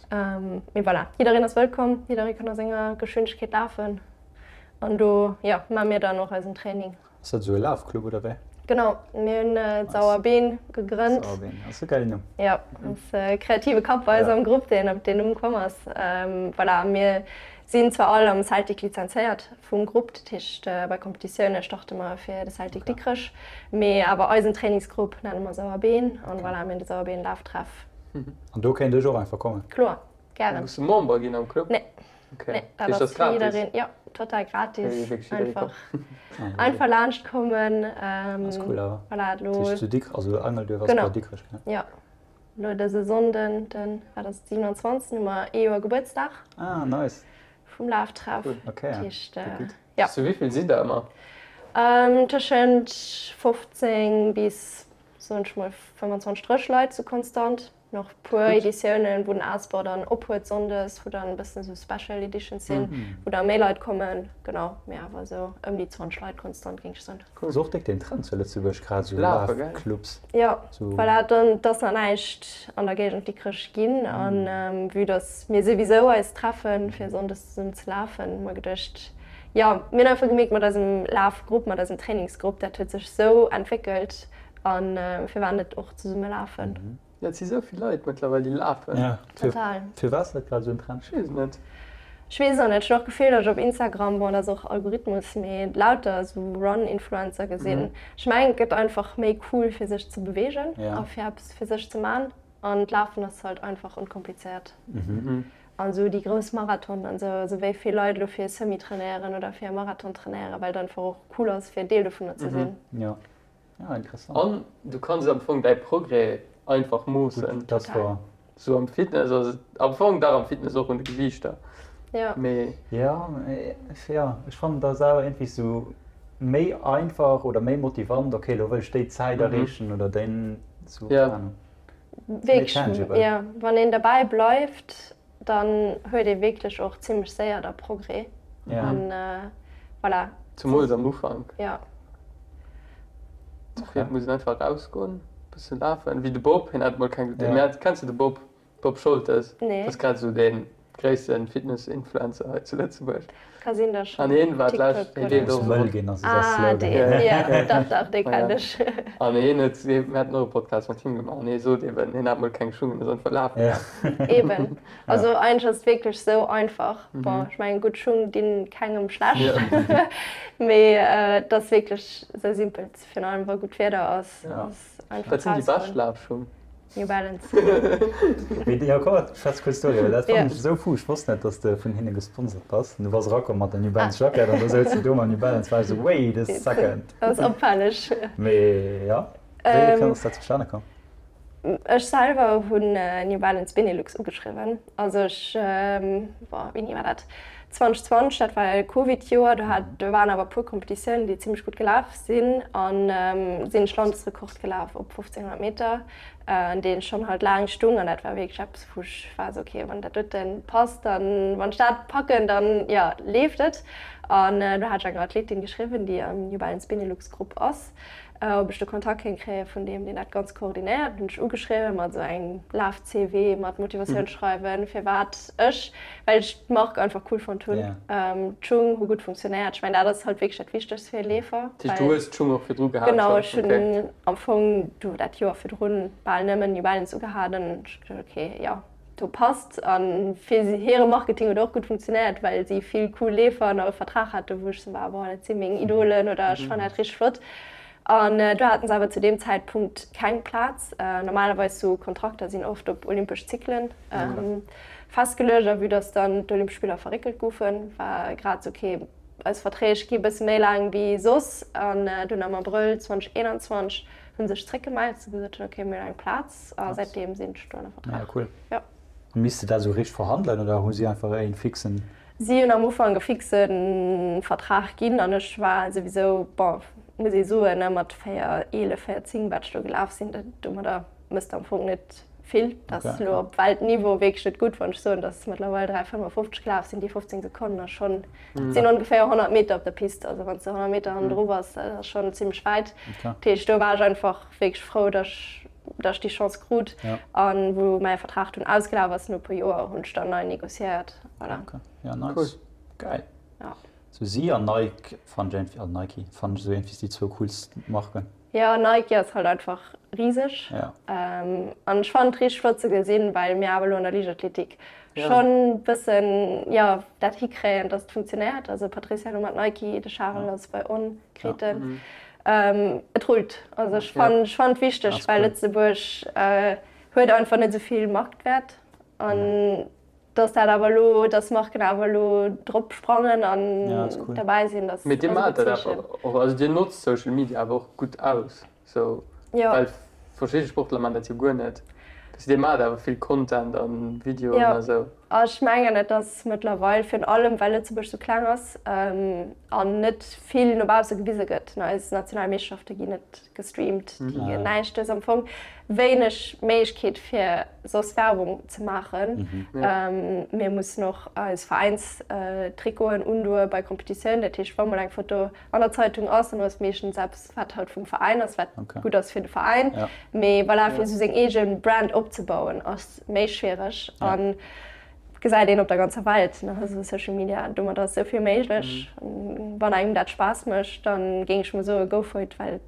Mee voilà, jiddereen ass wëllkomm, jidderee kann a senger Geschwindegkeet lafen an do, jo, maache mir dann och eisen Training. Ass dat esou e Lafclub oder wéi? Genau, mir hunn d'Sauerbeen gegrënnt. Sauerbeen, ass e gäilen Numm. Jo, ass e kreative Kapp bei eis am Grupp, deen op deen Numm komm ass. Voilà, mir sinn zwar all am Celtic lizenzéiert vum Grupp, dat heescht bei Competitioune starte mer fir de Celtic Dikrech, mee awer eisen Trainingsgrupp nenne mer Sauerbeen an voilà, mir hunn de Sauerbeen Laftreff. An do kéint ech och einfach kommen? Kloer, gären. Muss de Member ginn am Club? Nee. Okay. Nee, dat ass fir jiddereen, jo, total gratis. Einfach, einfach laanscht kommen. Ass cool awer. Voilà, elo. Dat heescht zu Dikrech, also Angelduerf ass bei Dikrech, gell? Genau, jo. Elo dëse Sonnden, den, wat ass et, 27. hu mer ee Joer Gebuertsdag. Ah, nice. Vum Laftreff. Cool, okay. Dat heescht, jo. Zu wéi vill sidd der ëmmer? Tëschent 15 bis, soen ech mol, 25, 30 Leit sou konstant. Nach puer Editiounen, wou den Asbl dann ophuet sonndes, wou dann e bëssen esou Special Editions sinn, wou da méi Leit kommen. Genau, mee awer esou ëm déi 20 Leit konstant, géing ech soen. Cool. Ass och déck den Trend zu Lëtzebuerg grad, esou Lafclubs. Jo, voilà, dann et ass nach näischt an der Géigend Dikrech ginn. An vue dass mir souwisou eis treffen, fir sonndes zesummen ze lafen, hu mer geduecht, jo, mir hunn einfach gemierkt mat eisem Lafgrupp, mat eisem Trainingsgrupp, dat huet sech esou entwéckelt, A firwat net och zesumme lafen? Jo, et si sou vill Leit mëttlerweil, déi lafen. Ja, Total. Firwat ass dat grad esou en Trend? Ech weess et net. Ech weess och net. Ech hunn och d'Gefill, datt ech op Instagram, bon, dat ass och Algorithmus, mee lauter esou Run-Influencer gesinn. Ech mengen, et gëtt einfach méi cool, fir sech ze beweegen a fir eppes fir sech ze man. An d'Lafen ass halt einfach onkomplizéiert. An esou déi grouss Marathonen an esou, also wéi vill Leit elo fir e Semi trainéieren oder fir e Marathon trainéieren, well et einfach och cool ass, fir Deel dovunner ze sinn. Jo. Ah, interessant. An du kanns am Fong däi Progrès einfach moossen. Dat ass wouer. Sou am Fitness ass et am Fong dach am Fitness och un de Gewiichter. Ja. Mee. Ja, ja, ech fannen dat awer iergendwéi sou méi einfach oder méi motivant, okay, elo wëll ech déi Zäit erreechen oder deen, sou, keng Ahnung. Méi tangible. Ja, wann een derbäi bleift, dann huet ee wierklech och zimmlech séier da Progrès. Ja. An voilà. Zemools am Ufank. Ja. Dofir muss een einfach erausgoen, bësse lafen, wéi de Bob, hien hat mol keng, ja. Kenns de de Bob? Bob Scholtes? Nee. Dat ass grad esou dee gréisste Fitness-Influencer hei zu Lëtzebuerg. Ka sinn, dass ech An hien war d'lescht, hien deelt och Muss mëll ginn, ass esou säi Slogan. Ah, deen, ja, dach, dach, dee kenn ech. An hien huet, mir haten och e Podcast mat him gemaach, an hie sot eben, hien hat mol keng Schung, hien ass einfach lafe gaangen. Eben. Also eigentlech ass et wierklech sou einfach. Bon, ech mengen gutt Schung dinn kengem schlecht, mee et ass wierklech sou simpel, virun allem wa gutt Wieder ass, ass einfach Wat sinn déi bescht Lafschung? New Balance. Mee jo komm schwätz kuerz doriwwer, well dat fannen ech esou fou. Ech wosst net, dass de vun hinne gesponsert bass. Du bass erakomm mat der New Balance Jackett an da souz de do mam New Balance, war ech esou wait a second. Dat ass opfälleg. Mee jo, wéi ass dat zustane komm? Ech selwer hunn New Balance Benelux ugeschriwwen. Also ech, boah, wéini war dat? 2020, dat war e Covid-Joer, do hat, do waren awer e puer Competitiounen, déi zimmlech gutt gelaf sinn an sinn ech Landesrekord gelaf op 1500 Meter, an deen schonn halt laang stung an dat war wierklech eppes, wou ech war esou, okay, wann dat dote passt, dann, wann ech dat packen, dann, jo, leeft et. An do hat ech enger Athletin geschriwwen, déi am New Balance Benelux Grupp ass. Ob ech de Kontakt kéint kréie vun deem, deen dat Ganzt koordinéiert. Hunn ech ugeschriwwen mat esou engem Laf-CV mat Motivatiounsschreiwen, firwat ech, well ech d'Mark einfach cool fonnt hunn. D'Schung hu gutt funktionéiert. Ech mengen, dat ass halt wierklech dat Wichtegst fir e Leefer. Dat heescht, du hues d'Schung och virdru gehat schonn? Genau, ech hunn am Fong do dat Joer virdrun bal nëmmen New Balance ugehat an ech geduecht, okay, jo. Do passt an fir hire Marketing huet och gutt funktionéiert, well si vill cool Leefer ënner Vertrag haten, wou ech sou war, boah, dat si meng Idolen oder ech fannen dat richteg flott. An do haten se awer zu deem Zäitpunkt keng Plaz. Normalerweis sou Kontrakter sinn oft op olympesch Zyklen festgeluecht a vue dass dann d'Olympesch Spiller verréckelt goufen, war grad sou, okay, eis Verträg gi bësse méi laang wéi soss. An dunn am Abrëll 2021 hu sech zréckgemellt, se gesot hunn, okay, mir hunn eng Plaz. A säitdeem sinn ech do ënner Vertrag. Ja, cool. Ja. A misst de dat esou richteg verhandelen oder hu si einfach een fixen? Si hunn am Ufank e fixe Vertrag ginn an ech war souwisou, bon, muss ee soen, ne, mat 4, 11, 4, 10, wat ech do gelaf sinn, dat domadder mëss de am Fong net vill. Dat ass elo op Weltniveau wierklech net gutt, wann ech soen, datt mëttlerweil 3,55 gelaf sinn. Déi 15 Sekonnen ass schonn, dat sinn ongeféier 100 Meter op der Pist. Also wann s de 100 Meter hannendru bass, dat ass schonn zimmlech wäit. Dat heescht, do war ech einfach wierklech frou, datt ech. datt ech déi Chance krut. An wou mäi Vertrag dunn ausgelaf ass no e puer Joer, hunn ech dann nei negociéiert. Voilà. Okay, ja nice. Geil. Ja. Sou si an Nike fannen ech iergendwéi, also Nike fannen ech esou iergendwéi déi zwou coolst Marken. Jo, Nike ass halt einfach riseg. Ja. An ech fannen et richteg flott ze gesinn, well mir awer elo an der Liichtathletik schonn bëssen, jo, dat hikréien, dass et funktionéiert. Also Patricia elo mat Nike, de Charel ass bei On, Grete. Et rullt. Also ech fannen, ech fannen et wichteg, well Lëtzebuerg huet einfach net esou vill Marktwäert an Dass dat awer elo, dass Marken awer elo drop sprangen an derbäi sinn, dat ass e gutt Zeechen. Mee dir maacht dat awer och, also dir notzt Social Media awer och gutt aus, sou, well verschidde Sportler maachen dat jo guer net. Weess de, dir maacht awer vill Content a Videoen a sou. Jo, ech mengen et ass mëttlerweil, virun allem well Lëtzebuerg sou kleng ass an net vill no bausse gewise gëtt, eis national Meeschterschafte ginn net gestreamt, déi ginn näischt, do ass am Fong wéineg Méiglechkeet fir soss Werbung ze maachen. Mir mussen och eis Veräinstrikoten undoe bei Competitioun, dat heescht wa mol eng Foto an der Zeitung ass, dann ass meeschtens eppes wat halt vum Veräin ass, wat gutt ass fir de Veräin. Mee voilà, fir esou seng eege Brand opzebauen ass méi schwiereg an gesäit een op der ganzer Welt, ne, also Social Media, domat ass esou vill méiglech. Wann engem dat Spaass mécht, dann géing ech mol soe go for it, well et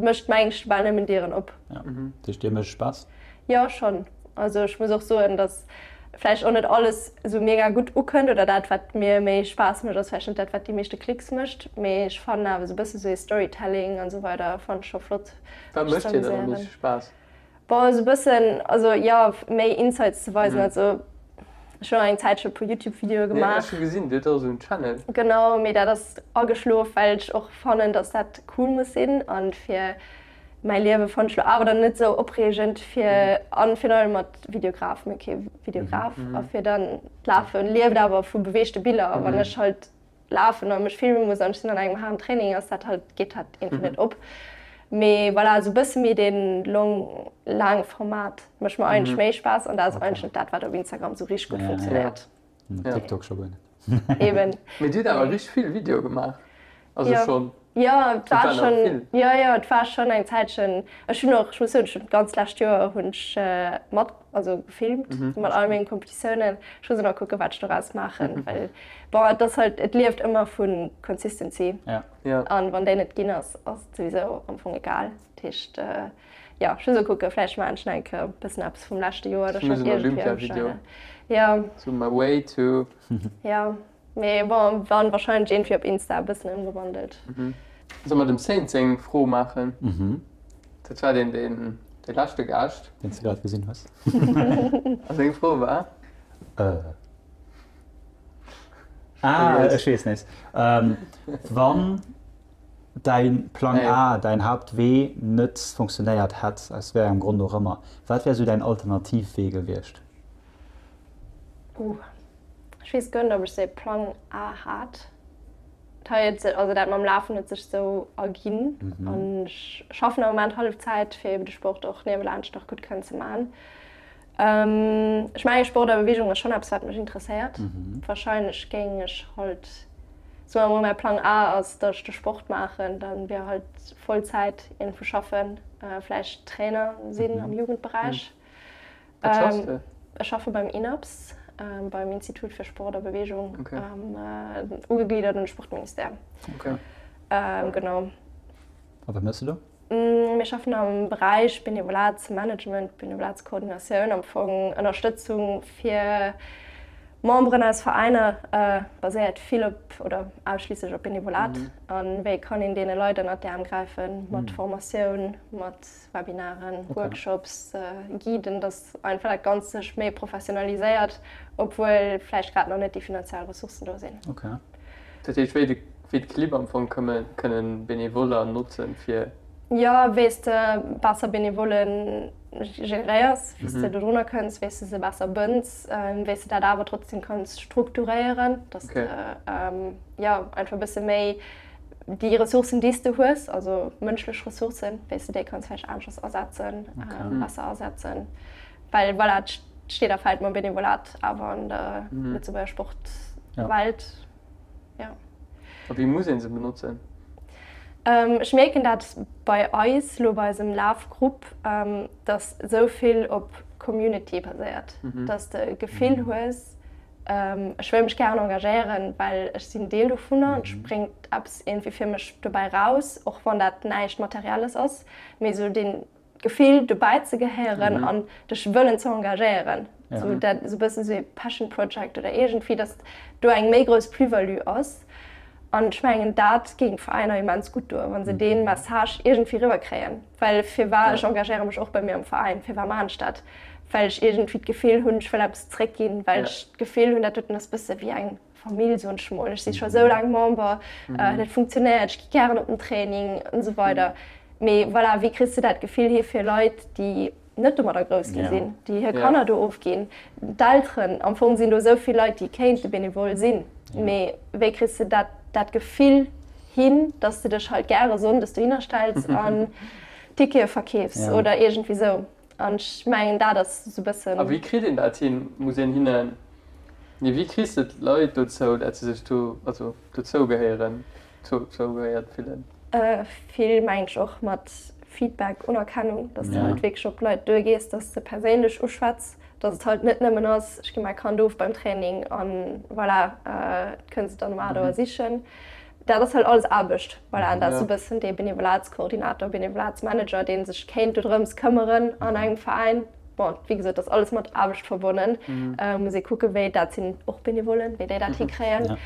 mécht mengen ech bal nëmmen Dieren op. Ja, dat heescht dir mécht Spaass? Jo schonn. Also ech muss och soen, datt vläicht och net alles esou mega gutt ukënnt oder dat wat mir méi Spaass mécht ass vläicht net dat wat déi meeschte Klicks mécht, mee ech fannen awer esou e bësse sou ee Storytelling an esou weider fannen ech scho flott. Wat mécht dir dann am meeschte Spaass? Bon, esou bëssen, also jo, méi Insights ze weisen. Also ech hunn och eng Zäitche e puer Youtube-Videoe gemaach. Jo, ech hu gesinn, Dir hutt och esou en Channel. Genau, mee dat ass ageschlof, well ech och fannen, datt dat cool muss sinn. An fir mäi Liewe fannen ech lo awer dann net esou opreegend fir, an virun allem mat Videograf, mir hu kee Videograf, a fir dann d'Lafen lieft awer vu beweegte Biller. A wann ech halt lafen a mech filme muss an ech sinn an engem haarden Training, ass dat halt, geet dat iergendwéi net op. Mee voilà, esou e bësse méi dee long, laange Format mécht mer eigentlech méi Spaass an dat ass eigentlech dat, wat op Instagram esou richteg gutt funktionéiert. Ja, TikTok scho guer net. Eben. Mee Dir hutt awer richteg vill Videoe gemaach, also schonn. Jo, et war schonn, jo, jo, et war schonn eng Zäitchen. Ech hunn och, ech muss soen, ech hunn d'ganz lescht Joer hunn ech mat, also gefilmt mat all mengen Competitiounen. Ech muss elo nach kucken, wat ech doraus maachen, well bon, et ass halt, et lieft ëmmer vu Consistency. An wann déi net ginn ass, ass et souwisou am Fong egal. Dat heescht, jo, ech muss elo kucken, vläicht maachen ech nach eng Kéier e bëssen eppes vum leschte Joer oder Ech muss en Olympia-Video. Jo. So my way to. Jo. Mee bon, wann wahrscheinlech iergendwéi op Insta e bëssen ëmgewandelt. Solle mer dem Saint seng Fro maachen? Dat war deen, deen dee leschte Gaascht. Deen s de grad gesinn hues. A seng Fro war? Ah, ech weess nees. Wann däi Plang A, däin Haaptwee net funktionéiert hätt, aus wéi engem Grond och ëmmer, wat wär esou däin Alternativwee gewiescht? Uh. Ech weess guer net ob ech sou ee Plang A hat. Hei huet se, also dat mam Lafen huet sech sou erginn an ech schaffen am Moment Hallefzäit fir eben de Sport och niewelaanscht nach gutt kënnen ze man. Ech mengen Sport a Beweegung ass schonn eppes wat mech interesséiert. Wahrscheinlech géing ech halt, soe mer mol mäi Plang A ass datt ech de Sport maachen, dann wier halt Vollzäit iergendwou schaffen, vläicht Trainer sinn am Jugendberäich. Wat schaffs de? Ech schaffe beim INAPS, beim Institut fir Sport a Beweegung, ugegliddert un de Sportministère. Genau. A wat méchs de do? Mir schaffen am Beräich Benevolatsmanagement, Benevolatskoordinatioun, am Fong Ënnerstëtzung fir Memberen aus Veräiner, baséiert vill op oder ausschliisslech op Benevolat. A wéi kann een deene Leit ënnert d'Äerm gräifen, mat Formatioun, mat Webinaren, Workshops, Guiden, dass einfach dat Ganzt sech méi professionaliséiert, obwuel vläicht grad nach net déi finanziell Ressourcen do sinn. Okay. Dat heescht, wéi de, wéi d'Clibb am Fong këmme, kënnen Benevoller notzen, fir. Jo, wéi s de besser Benevollen generéiers, wéi s de dodrunner kënns, wéi s de se besser bënns, wéi s de dat awer trotzdem kanns strukturéieren, dass de, jo, einfach e bësse méi Déi Ressourcen, déi s de hues, also mënschlech Ressourcen, wéi s de déi kanns vläicht aneschters asetzen, besser asetzen. Well voilà, et steet a fält mam Benevolat awer an der Lëtzebuerger Sportwelt. Jo. A wéi muss ee se benotzen? Ech mierken dat bei eis lo bei eisem Lafgrupp, dass esou vill op Community baséiert, dass de Gefill hues, ech wëll mech gären engagéieren, well ech sinn Deel dovunner an et spréngt eppes iergendwéi fir mech dobäi raus, och wann dat näischt Materielles ass, mee esou dee Gefill dobäi ze gehéieren an dech wëllen ze engagéieren, esou dat esou e bëssen esou ee Passion Project oder iergendwéi, dass do eng méi grouss Plus-value ass. An ech mengen, dat géing Veräiner immens gutt doen, wa se dee Message iergendwéi eriwwerkréien. Well firwat, ech engagéiere mech och bei mir am Veräin, firwat maachen ech dat? Well ech iergendwéi d'Gefill hunn, ech wëll eppes zréckginn, well ech d'Gefill hunn, dat doten ass e bësse wéi eng Famill, soen ech mol. Ech si scho sou laang Member, dat funktionéiert, ech gi gären op den Training an esou weider. Mee voilà, wéi kriss de dat Gefill hi fir Leit, déi net domadder grouss gi sinn, déi hir Kanner do ofginn, d'Elteren, am Fong sinn do esou vill Leit, déi kéinte benevol sinn, mee wéi kriss de dat dat Gefill hin, dass de dech halt gäre sonndes dohinner stells an Tickete verkeefs oder iergendwéi sou. An ech mengen dat ass esou e bëssen. A wéi kritt een dat hin? Muss een hinnen, nee wéi kriss de d'Leit dozou, dat se sech do, also dozou gehéieren, zougehéiert fillen? Vill mengen ech och mat Feedback, Unerkennung, dass de halt wierklech op d'Leit duergees, dass de perséinlech uschwätz, dass et halt net nëmmen ass, ech gi mäi Kand of beim Training an voilà, et kënnt se dann um 8 Auer sichen. Dat ass halt alles Aarbecht, voilà. An dat ass e bëssen dee Benevolatskoordinator, Benevolatsmanager, dee sech kéint dodrëms këmmeren an engem Veräin. Bon, wéi gesot, dat ass alles mat Aarbecht verbonnen. Muss ee kucken, wéi, dat sinn och Benevollen, wéi déi dat hikréien.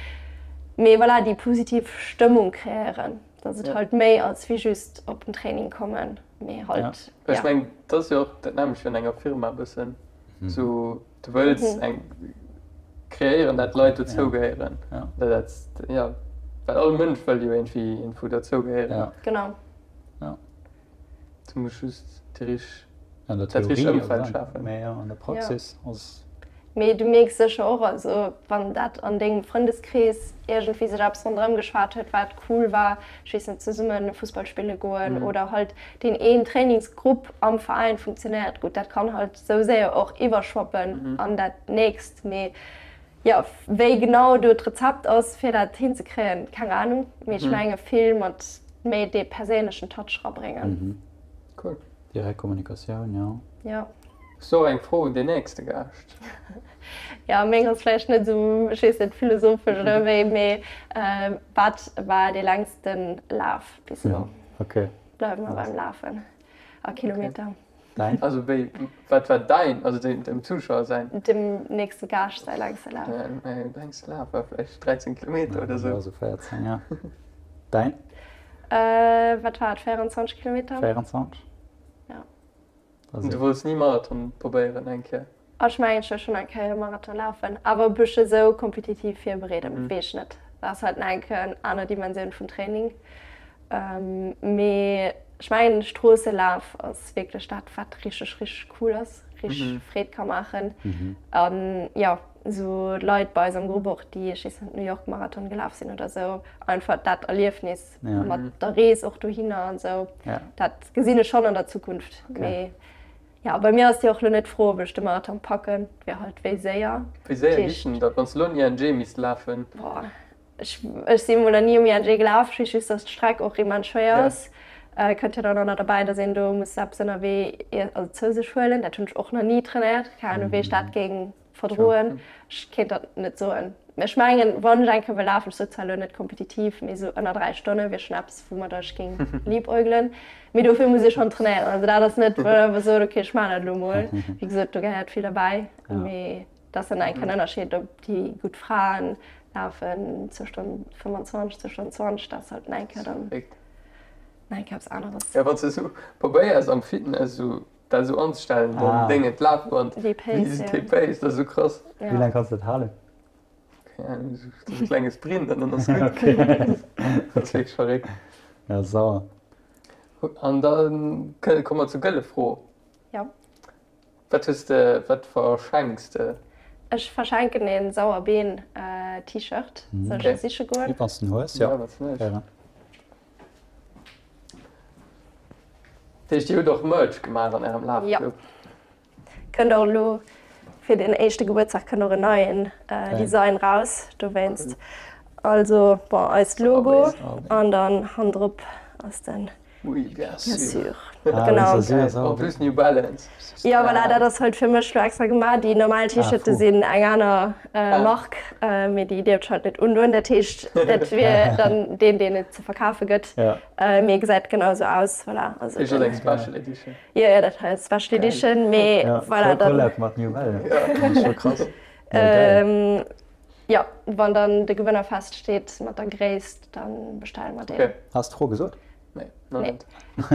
Mee voilà, déi positiv Stëmmung kreéieren, dass et halt méi ass wéi just op den Training kommen, mee halt, ja. Ech mengen, dat ass jo och dat nämmlecht wéi an enger Firma e bëssen. Sou, du wëlls eng kreéieren, dat d'Leit dozou gehéieren. Dat, ja, well all Mënsch wëll jo iergendwéi iergendwou dozou gehéieren. Genau. Du muss just déi richteg, An der dat richtegt Theorie, Ëmfeld schafen. Mee jo, an der Praxis ass. Mee du mierks sécher och, also wann dat an dengem Frëndeskrees iergendwéi sech eppes ronderëm geschwat huet, wat cool war, ech weess net, zesumme Fussball spille goen oder halt deen een Trainingsgrupp am Veräin funktionéiert gutt, dat kann halt sou séier och iwwerschwappen an dat nächst. Mee jo, wéi genau do d'Rezept ass, fir dat hinzekréien, keng Anung. Mee ech menge vill mat méi dee perséinlechen Touch rabréngen. Cool. Direkt Kommunikatioun, jo. Jo. Hues du och eng Fro un den nächste Gaascht? Jo, meng ass vläicht net esou, ech weess net, philosophesch oder wéi, mee wat war dee längsten Laf bis elo? Okay. Bleiwe mer beim Lafen a Kilometer. Däin? Also wéi, wat war däin, also dem, dem Zuschauer säin? Dem nächste Gaascht säi längste Laf. Mäi längste Laf war vläicht 13 Kilometer oder sou. Ja, sou 14, ja. Däin? Wat war et, 24 Kilometer? 24? Ja. An du wollts ni Marathon probéieren eng Kéier? Ech mengen ech wëll schonn eng Kéier e Marathon lafen, awer e bëssche sou kompetitiv virbereeden, weess ech net. Dat ass halt nach eng Kéier eng aner Dimensioun vun Training. Mee ech mengen Stroosselaf ass wierklech dat wat richteg richteg cool ass, richteg Freed ka maachen. An jo, esou Leit bei eis am Grupp och, déi ech weess net New York Marathon gelaf sinn oder esou, einfach dat Erliefnis mat der Rees och dohinner an esou, dat gesinn ech schonn an der Zukunft. Mee jo, bei mir ass jo och elo net d'Fro ob ech de Marathon packen, et wier halt wéi séier. Wéi séier geet denn dat, wann s de elo en ING misst lafen? Boah, Ech si mol nach ni um ING gelaf, ech weess just, dass d'Streck och immens schwéier ass. Kënnt jo dann och nach derbäi, dass een do muss eppes ënnerwee also zou sech huelen. Dat hunn ech och nach ni trainéiert. Keng Ahnung, wéi ech dat géing verdroen. Ech kéint dat net soen. Mee ech mengen, wann ech eng Kéier wëll lafen, ech sou zwar elo net kompetitiv, mee sou ënner 3 Stonne wier schonn eppes, woumat ech géing liebäugelen. Mee dofir muss ee schonn trainéieren. Also dat ass net, wou ech einfach soen, okay, ech maachen dat elo mol. Wéi gesot, do gehéiert vill derbäi. Mee Et ass dann eng kein Ënnerscheed ob déi gutt Fraen lafen zwou Stonnen 25, zwou Stonnen 20, dat ass halt eng Kéier dann eng Kéier eppes aneres. Ja wann s de esou probéiers am Fitness esou dat esou anzestellen, dann déngen d'Lafband, Déi Pace, ja. déi Pace, dat ass esou krass. Wéi laang kanns de dat halen? Keng Ahnung, esou e klenge Sprint an dann ass gutt. Dat ass wierklech verréckt. Ja sauer. An da komme mer zur gëlle Fro. Jo. Wat hues de, wat verschenks de? Ech verschenken een Sauerbeen T-Shirt. Soll ech e siche goen? Wanns de en hues, jo. Dat heescht dir hutt och Merch gemaach an ärem Lafclub? Jo. Kënnt och elo fir den éischte Gebuertsdag kënnt och en neien Design raus dowéinst. Also bon eist Logo an dann hannendrop. Ass den. Oui, bien sûr. Bien sûr. Ah, genau. En plus New Balance. Jo, voilà, dat ass halt fir mech lo extra gemaach. Déi normal T-Shirte sinn eng aner Mark, mee déi dierft ech halt net undoen. Dat heescht, dat wier dann deen, deen et ze verkafe gëtt. Mee gesäit genau esou aus, voilà. Also, Ist eng Special Edition. Jo, jo, dat hei ass Special Edition, mee voilà. Voll Collab mat New Balance. Dat ass scho krass. Ja, geil. Jo, wann dann de Gewënner feststeet mat der Gréisst, dann bestelle mer deen. Okay. Has d'Fro gesot? Nee, nach net.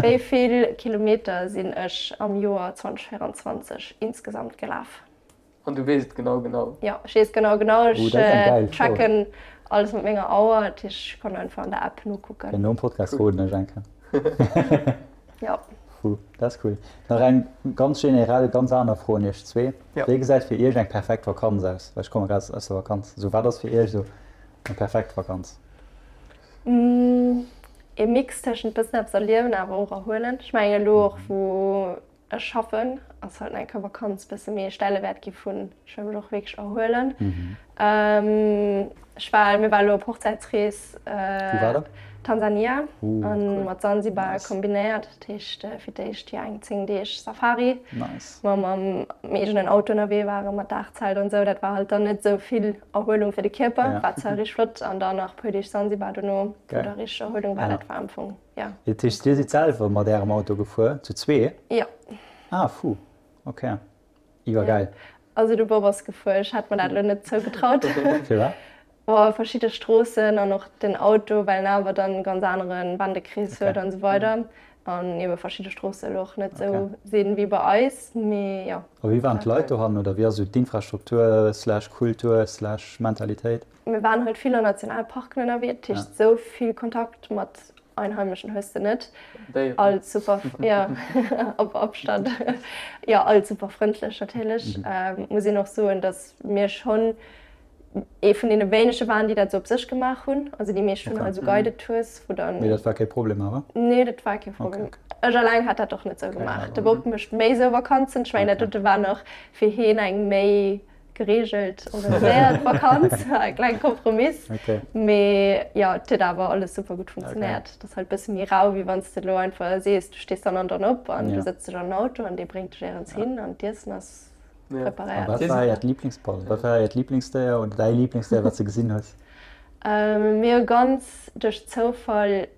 Wéi vill Kilometer sinn ech am Joer 2024 insgesamt gelaf? An du weess et genau genau? Jo, ech weess genau genau. Oh, Ech dat ass eng geil Fro. tracken alles mat menger Auer, dat heescht ech kann einfach an der App nokucken. Okay, nom Podcast roden ech eng Kéier. Jo. Fou, dat ass cool. Nach eng ganz generell, ganz aner Fro un iech zwee. Jo. Wéi gesäit fir iech eng perfekt Vakanz aus? Well ech komme grad aus der Vakanz. Esou, wat ass fir iech esou eng perfekt Vakanz? Ee Mix tëschent bëssen eppes erliewen awer och erhuelen. Ech mengen elo och wou ech schaffen ass halt eng Kéier Vakanz bësse méi e Stellewäert gi vun ech wëll mech och wierklech erhuelen. Ech war, mir ware lo op Hochzäitsrees Wou war der? Tansania Ooh, an cool. mat Sansibar Nice. kombinéiert. Dat heescht fir d'éischt jo eng 10 Deeg Safari, Nice. wou mer mam eegenen Auto ënnerwee waren, mat Daachzelt an esou. Dat war halt dann net esou vill Erhuelung fir de Kierper, Ja. war zwar richteg flott an dann nach e puer Deeg Sansibar dono, wou Geil. da richteg Erhuelung war. Ja. Dat war am Fong, ja. Dat heescht dir sidd selwer mat ärem Auto gefuer, zu zwee? Jo. Ah, fou. Okay. Iwwergeil. Also de Bob ass gefuer, ech hätt mer dat elo net zougetraut. Firwat? Boah, verschidde Stroossen an och den Auto, well en awer dann e ganz anere Wendekrees huet an esou weider. An ebe verschidde Stroosse elo och net esou sinn wéi bei eis, mee jo. A wéi waren d'Leit dohannen oder wéi ass esou d'Infrastruktur slash Kultur slash Mentalitéit? Mir waren halt vill an Nationalparken ënnerwee, dat heescht esou vill Kontakt mat Einheimeschen hues de net. All super, ja, op Abstand. Jo, all super frëndlech natierlech. Muss een och soen, datt mir schonn ee vun deene wéinege waren, déi dat esou op sech gemaach hunn. Also déi meescht hunn halt esou Guided Tours, wou dann. Mee dat war kee Problem awer? Nee, dat war kee Problem. Ech alleng hätt dat och net esou gemaach. De Bob mécht méi esou Vakanzen. Ech mengen, dat dote war nach fir hien eng méi gereegelt organiséiert Vakanz, e klenge Kompromiss. Okay. Mee jo, et huet awer alles super gutt funktionéiert. Okay. Et ass halt e bësse méi rau, wéi wann s de elo einfach sees, du stees dann an dann op an Ja. du sëtz dech an den Auto an dee bréngt dech éierens hin an d'Iessen ass Ja. A preparéiert. wat war äert Liiblingspall? Wat war äert Liiblingsdéier oder däi Liiblingsdéier, wat s de gesinn hues? Mir hu ganz duerch Zoufall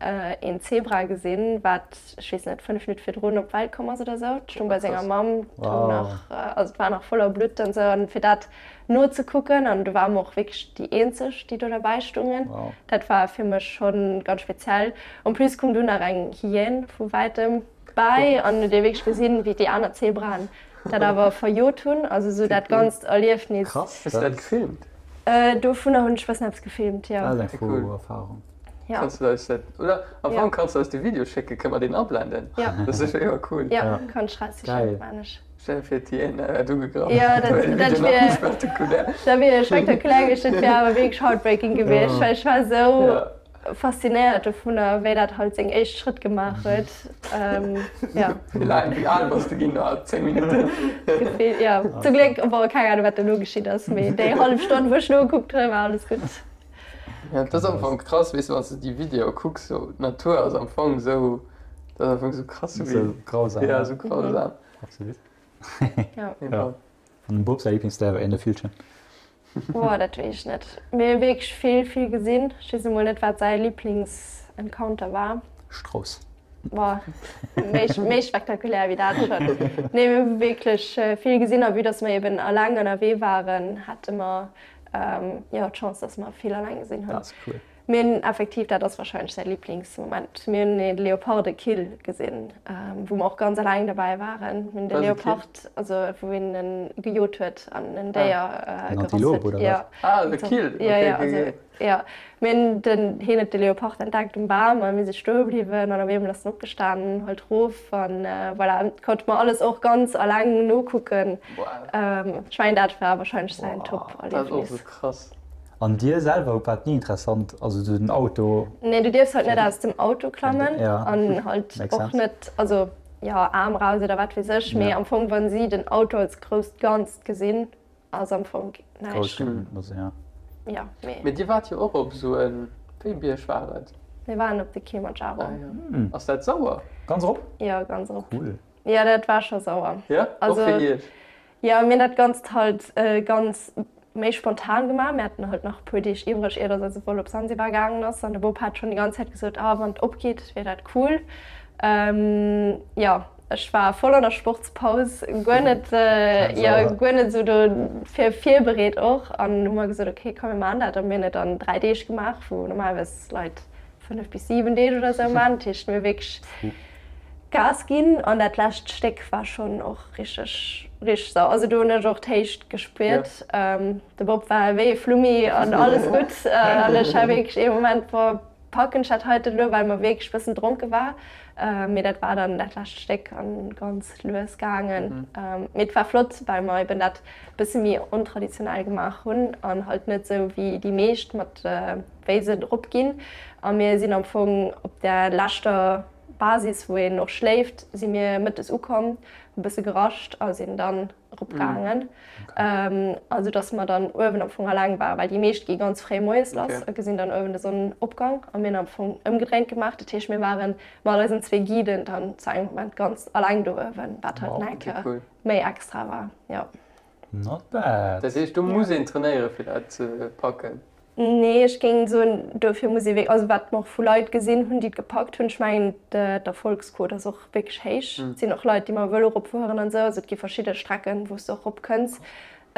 een Zebra gesinn, wat, ech weess net, 5 Minutte virdrun op d'Welt komm ass oder sou. Et stoung bei senger Mamm, et hung nach, also et war nach voller Blutt an sou. An fir dat nozekucken, an do ware mer och wierklech déi eenzeg, déi do derbäi stungen, dat war fir mech scho ganz speziell. En plus koum dunn nach eng Hyän vu wäitem bäi an huet ee wierklech gesinn, wéi déi aner Zebraen dat awer verjot hunn. Also sou dat ganzt Erliefnis. Krass, Hues du dat gefilmt? Dovunner hunn ech bëssen eppes gefilmt, jo. Dat ass eng cool Erfahrung. Ja. Kanns du eis dat, oder am Fong kanns du eis de Video schécken, kënne mer deen ablenden? Ja. Dat ass sécher iwwer cool. Ja, kann ech raussichen, maan ech. Stell dir vir, d'Hyän hätt ugegraff. Jo, dat, dat wier, Spektakulär. dat wier spektakulär gewiescht, dat wier awer wierklech heartbreaking gewiescht, well ech war esou faszinéiert dovunner, wéi dat halt seng éischt Schrëtt gemaach huet. Jo. Wéi laang, wéi al bass de ginn no 10 Minutten? Gefillt, jo. Zum Gléck, bon, keng Ahnung, wat dono geschitt ass, mee déi hallef Stonn, wou ech nogekuckt hunn, war alles gutt. Ja, dat ass am Fong krass, weess de, wann s de déi Videoe kucks, sou d'Natur ass am Fong sou, dat ass am Fong sou krass, wéi. Sou grausam. Ja, sou grausam. Absolut. Ja. Ja. An dem Bob säi Liblingsdéier war een de Villchen. Boah, dat weess ech net. Mir hu wierklech vill, vill gesinn. Ech weess emol net, wat säi Liblingsencounter war. Strauss. Boah, méi, méi spektakulär wéi dat schonn. Nee, mir hu wierklech vill gesinn a vue dass mer eben eleng ënnerwee waren, hate mer, jo, d'Chance, dass mer vill eleng gesinn hunn. Dat ass cool. Mir hunn effektiv, dat ass wahrscheinlech säi Liblingsmoment, mir hunn ee Leopardekill gesinn, wou mer och ganz eleng derbäi waren. Mir hunn de Leopard, also wou een en gejot huet an en Déier gerass huet. Jo. Ah, de Kill, Jo, jo, also jo. Mir hunn den, hien huet de Leopard entdeckt um Bam a mir si stoe bliwwen an op eemol ass en opgestanen, halt rof an voilà, konnte mer alles och ganz eleng nokucken. Ech mengen dat war wahrscheinlech säin Top-Erliefnis. Dat ass och sou krass. An dir selwer waart ni interessant, also sou den Auto? Nee, du dierfs halt net aus dem Auto klammen an halt och net, also jo Aarm raus oder wat weess ech, mee am Fong wann si den Auto als grousst Ganzt gesinn, ass am Fong näischt. Also ja. Jo, mee. Mee dir waart jo och op sou en, wéi Bierg war et? Mir waren op de Kilimanjaro. Ah jo. Ass dat sauer? Ganz erop? Jo, ganz erop. Cool. Jo, dat war scho sauer. Jo, och fir iech? Jo, mir hunn dat Ganzt halt ganz méi spontan gemaach. Mir haten halt nach e puer Deeg iwwreg, ier dass eise Vol op Sansibar gaangen ass. An de Bop hat schonn déi ganz Zäit gesot, ah, wann et opgeet, wier dat cool. Jo, ech war voll an der Sportspaus, guer net, jo, guer net esou dofir virbereet och. An hu mer gesot, okay, komm mir maachen dat. A mir hunn et an 3 Deeg gemaach, wou normalerweis Leit 5 bis 7 Deeg oder sou man, dat heescht mir hu wierklech Gas ginn an dat lescht Stéck war schonn och richteg richteg sau. Also do hunn ech och d'Héicht gespuert. De Bob war wéi e Flummi an alles gutt an ech war wierklech ee Moment, boah, packen ech dat heiten elo, well mer wierklech bëssen dronke war. Mee dat war dann dat lescht Stéck an ganz lues gaangen. Mee et war flott, well mer eben dat bësse méi ontraditionell gemaach hunn an halt net sou wéi déi meescht mat wéi se drop ginn. A mir sinn am Fong op der leschter Basis, wou een och schléift, si mir mëttes ukomm, hu bësse gerascht a sinn dann eropgaangen. Also datt mer dann uewen am Fong alleng waren, well déi meescht gi ganz fréi moies lass a gesinn dann uewen de Sonnenopgang. A mir hunn am Fong ëmgedréint gemaach. Dat heescht, mir ware mat eisen zwee Guiden dann zu engem Moment ganz alleng do uewen, wat halt nach eng Kéier méi extra war, jo. Not bad. Dat heescht, do muss een trainéiere fir dat ze packen? Nee, ech géing soen, dofir muss ee wierklech, also wat mer och vu Leit gesinn hunn, déi et gepackt hunn, ech mengen d'Erfolgsquot ass och wierklech héich. Et sinn och Leit, déi mam Vëlo eropfueren an esou, also et gi verschidde Strecken, wou s de och eropkënns.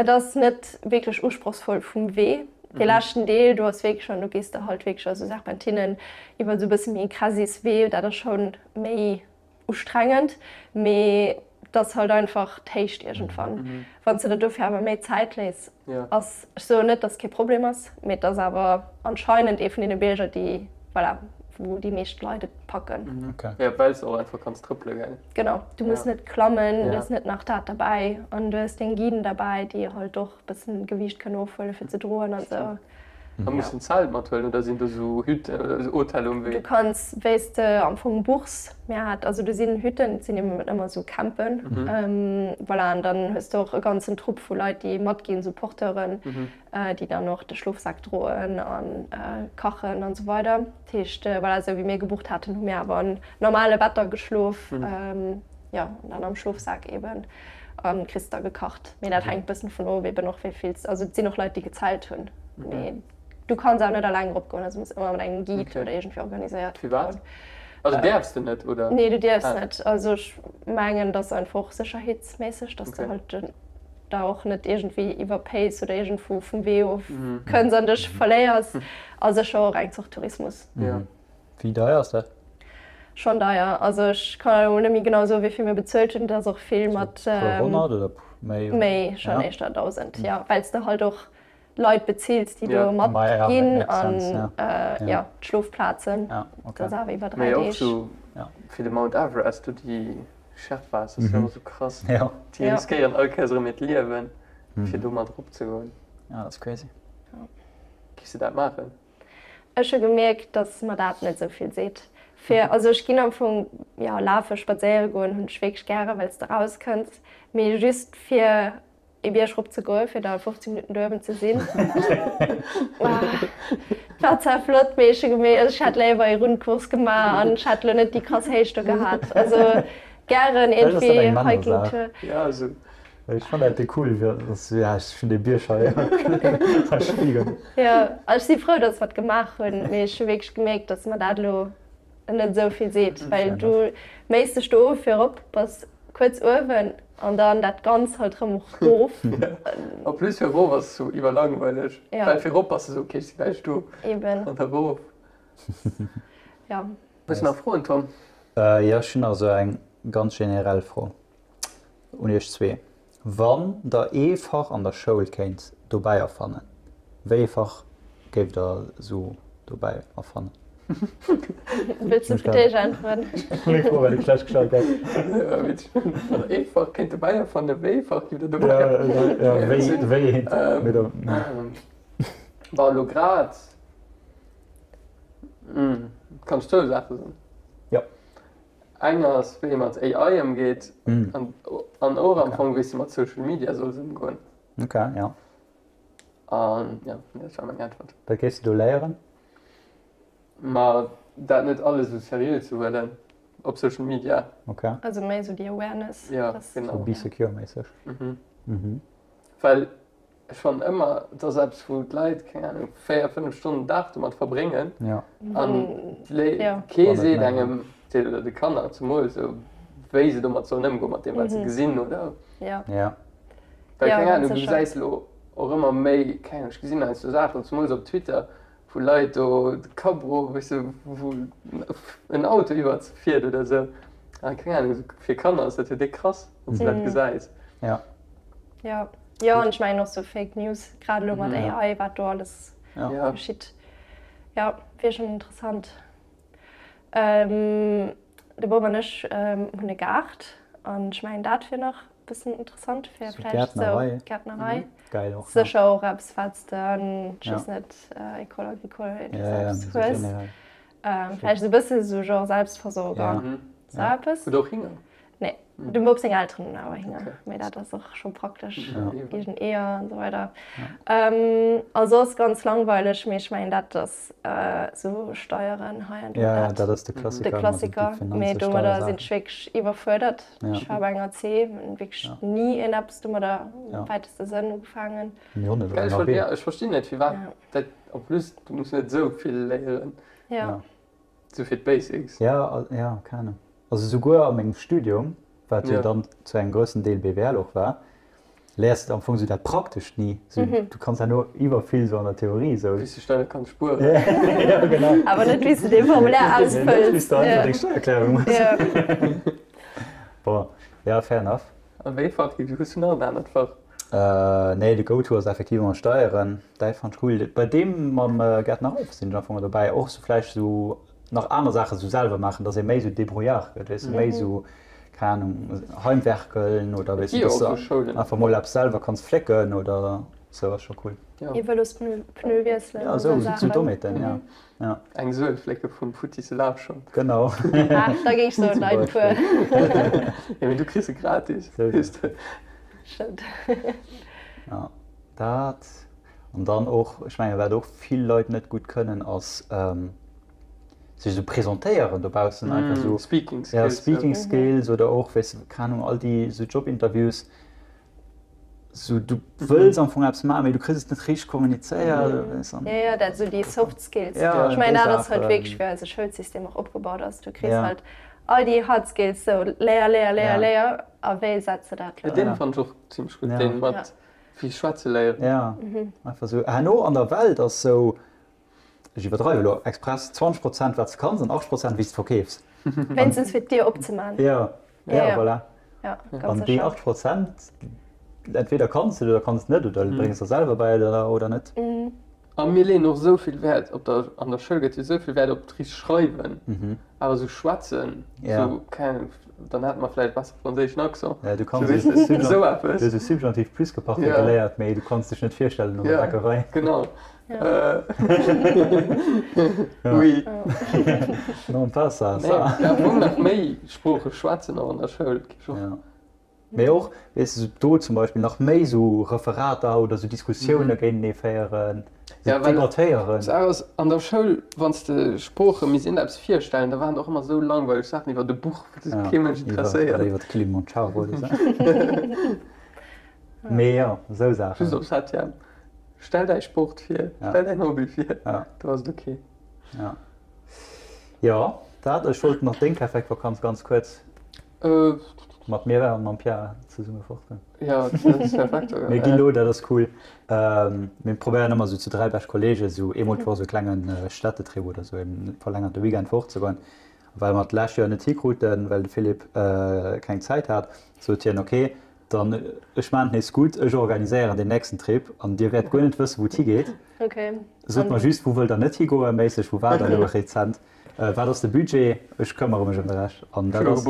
Et ass net wierklech usprochsvoll vum Wee. Dee leschten Deel, do ass wierklech schonn, do gees de halt wierklech a sou Serpentinen iwwer esou e bësse méi kräsis Wee, dat ass schonn méi ustrengend, mee et ass halt einfach d'Héicht iergendwann. Wann s de der dofir awer méi Zäit léiss, ass, ech soen net, dass kee Problem ass, mee et ass awer anscheinend ee vun deene Bierger, déi, voilà, wou déi meescht Leit et packen. Jo, well s de och einfach kanns trëppele, gell? Genau, du muss net klammen, du hues net nach dat derbäi an du hues deng Guiden derbäi, déi halt och e bëssen Gewiicht kënnen ofhuelen, fir ze droen an esou. A muss en Zelt mathuelen oder sinn do sou Hütten oder sou Hotelle um Wee? Du kanns wéi s de am Fong buchs, mir hat also do sinn Hütten, et sinn ëmmer sou Campen, voilà, an dann hues de och e ganzen Trupp vu Leit déi matginn, sou Porteuren, déi dann och de Schlofsak droen a kachen an esou weider. Dat heescht voilà, esou wéi mir gebucht haten, hu mir awer an normale Better geschlof, jo, an dann am Schlofsak eben. An kriss da gekacht. Mee dat hänkt bëssen vun of eben och wéi vill s, also et sinn och Leit déi gezelt hunn, mee du kanns awer net alleng erop goen, also muss ëmmer mat engem Guide okay. oder iergendwéi organiséiert. Firwat? Also däerfs de net oder? Nee du dierfs ah. net. Also ech mengen dass einfach och sécherheetsméisseg, dass okay. du halt da och net iergendwéi iwwerpéis oder iergendwou vum Wee of mhm. kënns an dech verléiers. A sécher och eng Zort Tourismus. Ja. Wéi deier ass dat? Schon deier. Also ech kann elo net méi genau soen, wéi vill mir bezuelt hunn. Et ass och vill mat. Sou puer 100 oder méi? Méi, schon éischter 1.000, jo. Well s de halt och Leit bezills, déi do matginn an jo, d'Schlofplazen. Dat ass awer iwwer 3 Deeg. Mee och sou fir de Mount Everest, do déi Sherpas, dat ass jo och sou krass. Déi riskéieren all Kéiers erëm hiert Liewen, fir do mat eropzegoen. Jo, dat ass crazy. Giffs de dat maachen? Ech hu gemierkt, dass mer dat net esou vill seet. Fir, also ech ginn am Fong, jo, lafen, spadséiere goen hunn ech wierklech gären, well s de rauskënns. Mee just fir ee Bierg rop ze goen, fir da 15 Minutten do uewen ze sinn, war zwar flott, mee ech hu gemierkt, also ech hätt léiwer ee Rundkurs gemaach an ech hätt elo net déi krass Héicht do gehat. Also gären iergendwéi Hiking-Tour. Ech fannen dat cool, dass du, ja, ech hunn dee Bierg hei hei spigelen. Jo, also ech si frou, dass mer et gemaach hunn, mee ech hu wierklech gemierkt, dass mer dat elo net esou vill seet, well du méis dech do of fir erop, bass kuerz uewen an dann dat Ganzt halt erëm erof. En plus fir erof ass et sou iwwerlangweileg, well fir erop bass de sou, ok, ech si gläich do, Eben. an da erof. Jo. Hues de nach Froen, Tom? Jo, ech hunn nach esou eng ganz generell Fro. Un iech zwee, Wann der ee Fach an der Schoul kéint dobäi erfannen, wéi ee Fach géift der esou dobäi erfannen? Wëlls du fir d'éischt äntweren? Meng Fro war déi schlecht gestallt, gell? Wann der ee Fach kéint dobäi erfannen, wéi ee Fach géift der dobäi erfannen? Jo, wéi, wéi eent? Bon, elo grad kann ech zwou Saache soen. Jo. Eng ass wéi ee mat AI ëmgeet an an och am Fong wéi s de mat Social Media solls ëmgoen. Ok, jo. An jo, dat war meng Äntwert. Wat géifs de do léieren? Ma. dat net alles esou seriö ze huelen op Social Media. Okay. Also méi esou déi Awareness. Ja, genau. Sou Be Secure méisseg. Mhm. Well ech fannen ëmmer, et ass eppes wou d'Leit, keng Ahnung, 4, 5 Stonnen den Dag domat verbréngen. Ja. An kee seet engem, oder de Kanner zemools, esou wéi se domat sollen ëmgoen, mat deem wat se gesinn oder. Ja. Ja. Well keng Ahnung, du gesäis elo och ëmmer méi, keng Ahnung, ech gesinn heiansdo Saachen, zemools op Twitter, wou Leit do de Cabro, weess de, wou en Auto iwwert se fiert oder esou. A keng Ahnung, esou fir Kanner ass dat jo déck krass, wann s de dat gesäis. Ja. Ja, jo, an ech mengen och sou Fake News, grad elo mat AI, wat do alles geschitt. Jo, wier schonn interessant. De Bob an ech hunn e Gaart an ech mengen dat wier nach e bëssen interessant fir vläicht sou Gäertnerei. Geil och. Sécher och eppes wat s de an, ech weess net, École agricole oder sou eppes hues. Vläicht sou e bësse sou genre Selbstversorger, sou eppes. Hutt der och Hinger? Nee, dem Bob seng Elteren hunn awer Hinger, mee dat ass och scho praktesch, eegen Eeër an esou weider. A soss ganz langweileg, mee ech mengen dat ass esou Steieren hei an do, dat, dat ass de Klassiker, de Klassiker, mee domadder sinn ech wierklech iwwerfuerdert. Ech war bei enger C, hunn wierklech ni een eppes domadder am wäiteste Sënn ugefaangen. Ech verstinn net firwat dat, en plus du muss net esou vill léieren. Sou fir d'Basics. Ja, ja, keng Ahnung. Also souguer a mengem Studium, wat jo dann zu engem groussen Deel BWL och war, léiers de am Fong sou dat Praktescht ni. Sou, du kanns herno iwwer vill sou an der Theorie sou. Wéi s de Steiere kanns spueren. Ja, genau. Awer net wéi s de dee Formulaire ausfëlls. Net wéi s de einfach deng Steiererklärung méchs. Bon, ja, fair enough. A wéi Fach ginn? Hues du nach en anert Fach? Nee, de Go-To ass effektiv ëmmer Steieren. Däi fannt ech cool. Bei deem mam Gäertnerei sinn ech am Fong dobäi. Och sou vläicht sou nach aner Saache sou selwer maachen, dass ee méi sou débrouillard gëtt, weess de, méi sou, keng Ahnung, heimwerkeln oder weess de, dass de einfach mol eppes selwer kanns flécken oder sou ass scho cool. Ee Vëlospneu wiesselen. Ja, sou, sou Dommheeten, ja. Ja. Eng Suel flécke vum futtisse Lafschong. Genau. Ah, da géing ech soen, nei puer. Ja, mee du kriss se gratis, weess de. Stëmmt. Ja, dat. An dann och, ech menge wat och vill Leit net gutt kënnen, ass sech esou presentéieren dobaussen, einfach esou. Speaking Skills. Ja, Speaking Skills oder och, weess de, keng Ahnung, all déi esou Jobinterviews. Sou du wëlls am Fong eppes maachen, mee du kriss et net richteg kommunizéiert. Jo, jo, dat esou déi Soft Skills. Ech mengen dat ass halt wierklech wéi eise Schoulsystem och opgebaut ass. Du kriss halt all déi Hard Skills sou léier, léier, léier, léier a wéi setz de dat lo? Deen fannt ech och zimmlech gutt, deen mat wéi schwätze léieren. Jo, einfach sou herno an der Welt ass sou, Ech iwwerdreiwe elo express, 20 Prozent wat s de kanns an 80 Prozent wéi s de verkeefs. Wéinstens fir d'Dier opzemaachen. Jo, jo, voilà. Ja, ganz An déi sécher. 80 Prozent, entweder kanns de et oder kanns et net oder bréngs der selwer bäi oder, oder net. A mir leeën och esou vill Wäert op der, an der Schoul gëtt jo esou vill Wäert op d'richteg Schreiwen, awer esou schwätzen, esou, keng Ahnung, dann hätte mer vläicht besser franséischen Accent. Ja, du kanns esou eppes. Du hues e Subjonctif plus-que-parfait geléiert, mee du kanns dech net virstellen an der Bäckerei. Ja, genau. Oui. Non pas ça, ça. Nee, am Fong nach méi Sprooche schwätzen och an der Schoul. Ja. Mee och, weess de, do zum Beispill nach méi sou Referater oder sou Diskussioune géintenee féieren, sou debattéieren. D'Saach ass, an der Schoul, wann s de Sprooche misst iergendeppes virstellen, da waren et och ëmmer sou langweileg Saachen iwwer e Buch, wat sech kee Mënsch interesséiert. Oder iwwer de Kilimanjaro oder sou. Mee jo, sou Saachen. Just op Septième. Stell däi Sport vir, stell däin Hobby vir, do ass et ok. Ja. Jo, dat. Ech wollt nach deng perfekt Vakanz ganz kuerz mat mir an mam Pierre zesumme fortgoen. Jo, dat ass perfekt. Mir ginn elo, dat ass cool, mir probéieren ëmmer esou zu 3 bescht Kollege esou eemol d'Woch esou e klenge Städtetrip oder esou e verlängerte Weekend fortzegoen. Well mer d'lescht Joer net hikruten, well de Philippe keng Zäit hat, sot hien, ok, Dann, ech maan et nees gutt, ech organiséieren deen nächsten Trip an dir wäert guer net wëssen, wou et higeet. Sot mer just, wou wëllt der net higoen, méisseg, wou waart der elo rezent, wat ass de Budget, ech këmmere mech ëm de Rescht. An dat ass,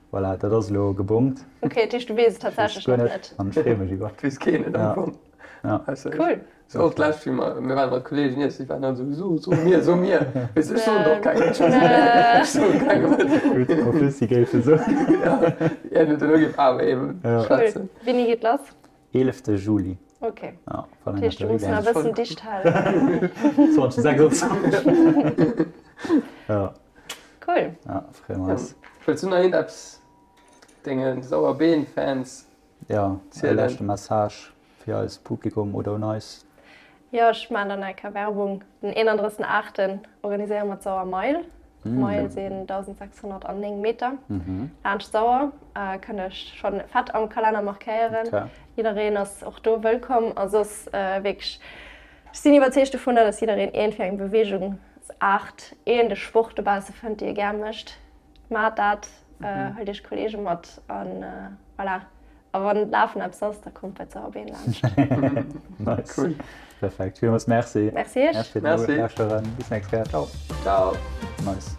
voilà, dat ass elo gebongt. Ok, dat heescht, du weess et tatsächlech nach net. An ech freeë mech iwwer. Et weess keen et am Fong. Ausser ech. Cool. So och d'lescht wéi mer, mir waren mat Kollegen iessen, déi waren all sou, so, so mir, so mir. Weess ech soen och kengem, ech ech soen kengem et. Gutt, en plus si géife soen. Ja, hien huet dann uginn, awer eben schwätzen. Cool. Wéini geet lass? 11. Juli. Ok. Ja, Dat heescht, du muss nach e bëssen dicht halen. 2026. Ja. Cool. Ja, freeë mer eis. Wëlls du nach iergendeppes denge Sauer Been Fans Ja, e leschte Message fir eist Publikum oder un eis. Jo, ech maachen dann eng Kéier Werbung. Den 31. 8. organiséiere mer d'Sauer Mile. D'Mile sinn 1.609 Meter laanscht d'Sauer. Kënnt Iech schonn fett am Kalenner markéieren. Jiddereen ass och do wëllkomm. A soss wierklech, ech sinn iwwerzeegt dovunner, dass jiddereen iergendwéi eng Beweegungsaart, iergend e Sport dobausse fënnt, déi e gär mécht. Maacht dat, huelt iech Kollege mat an voilà. A wann d'Lafen eppes ass, da kommt bei d'Sauerbeen laanscht. Nice. Cool. Perfekt. Villmools Merci. Merci iech. Merci fir d'Nolauschteren. Bis nächst Kéier. Ciao. Ciao. Nice.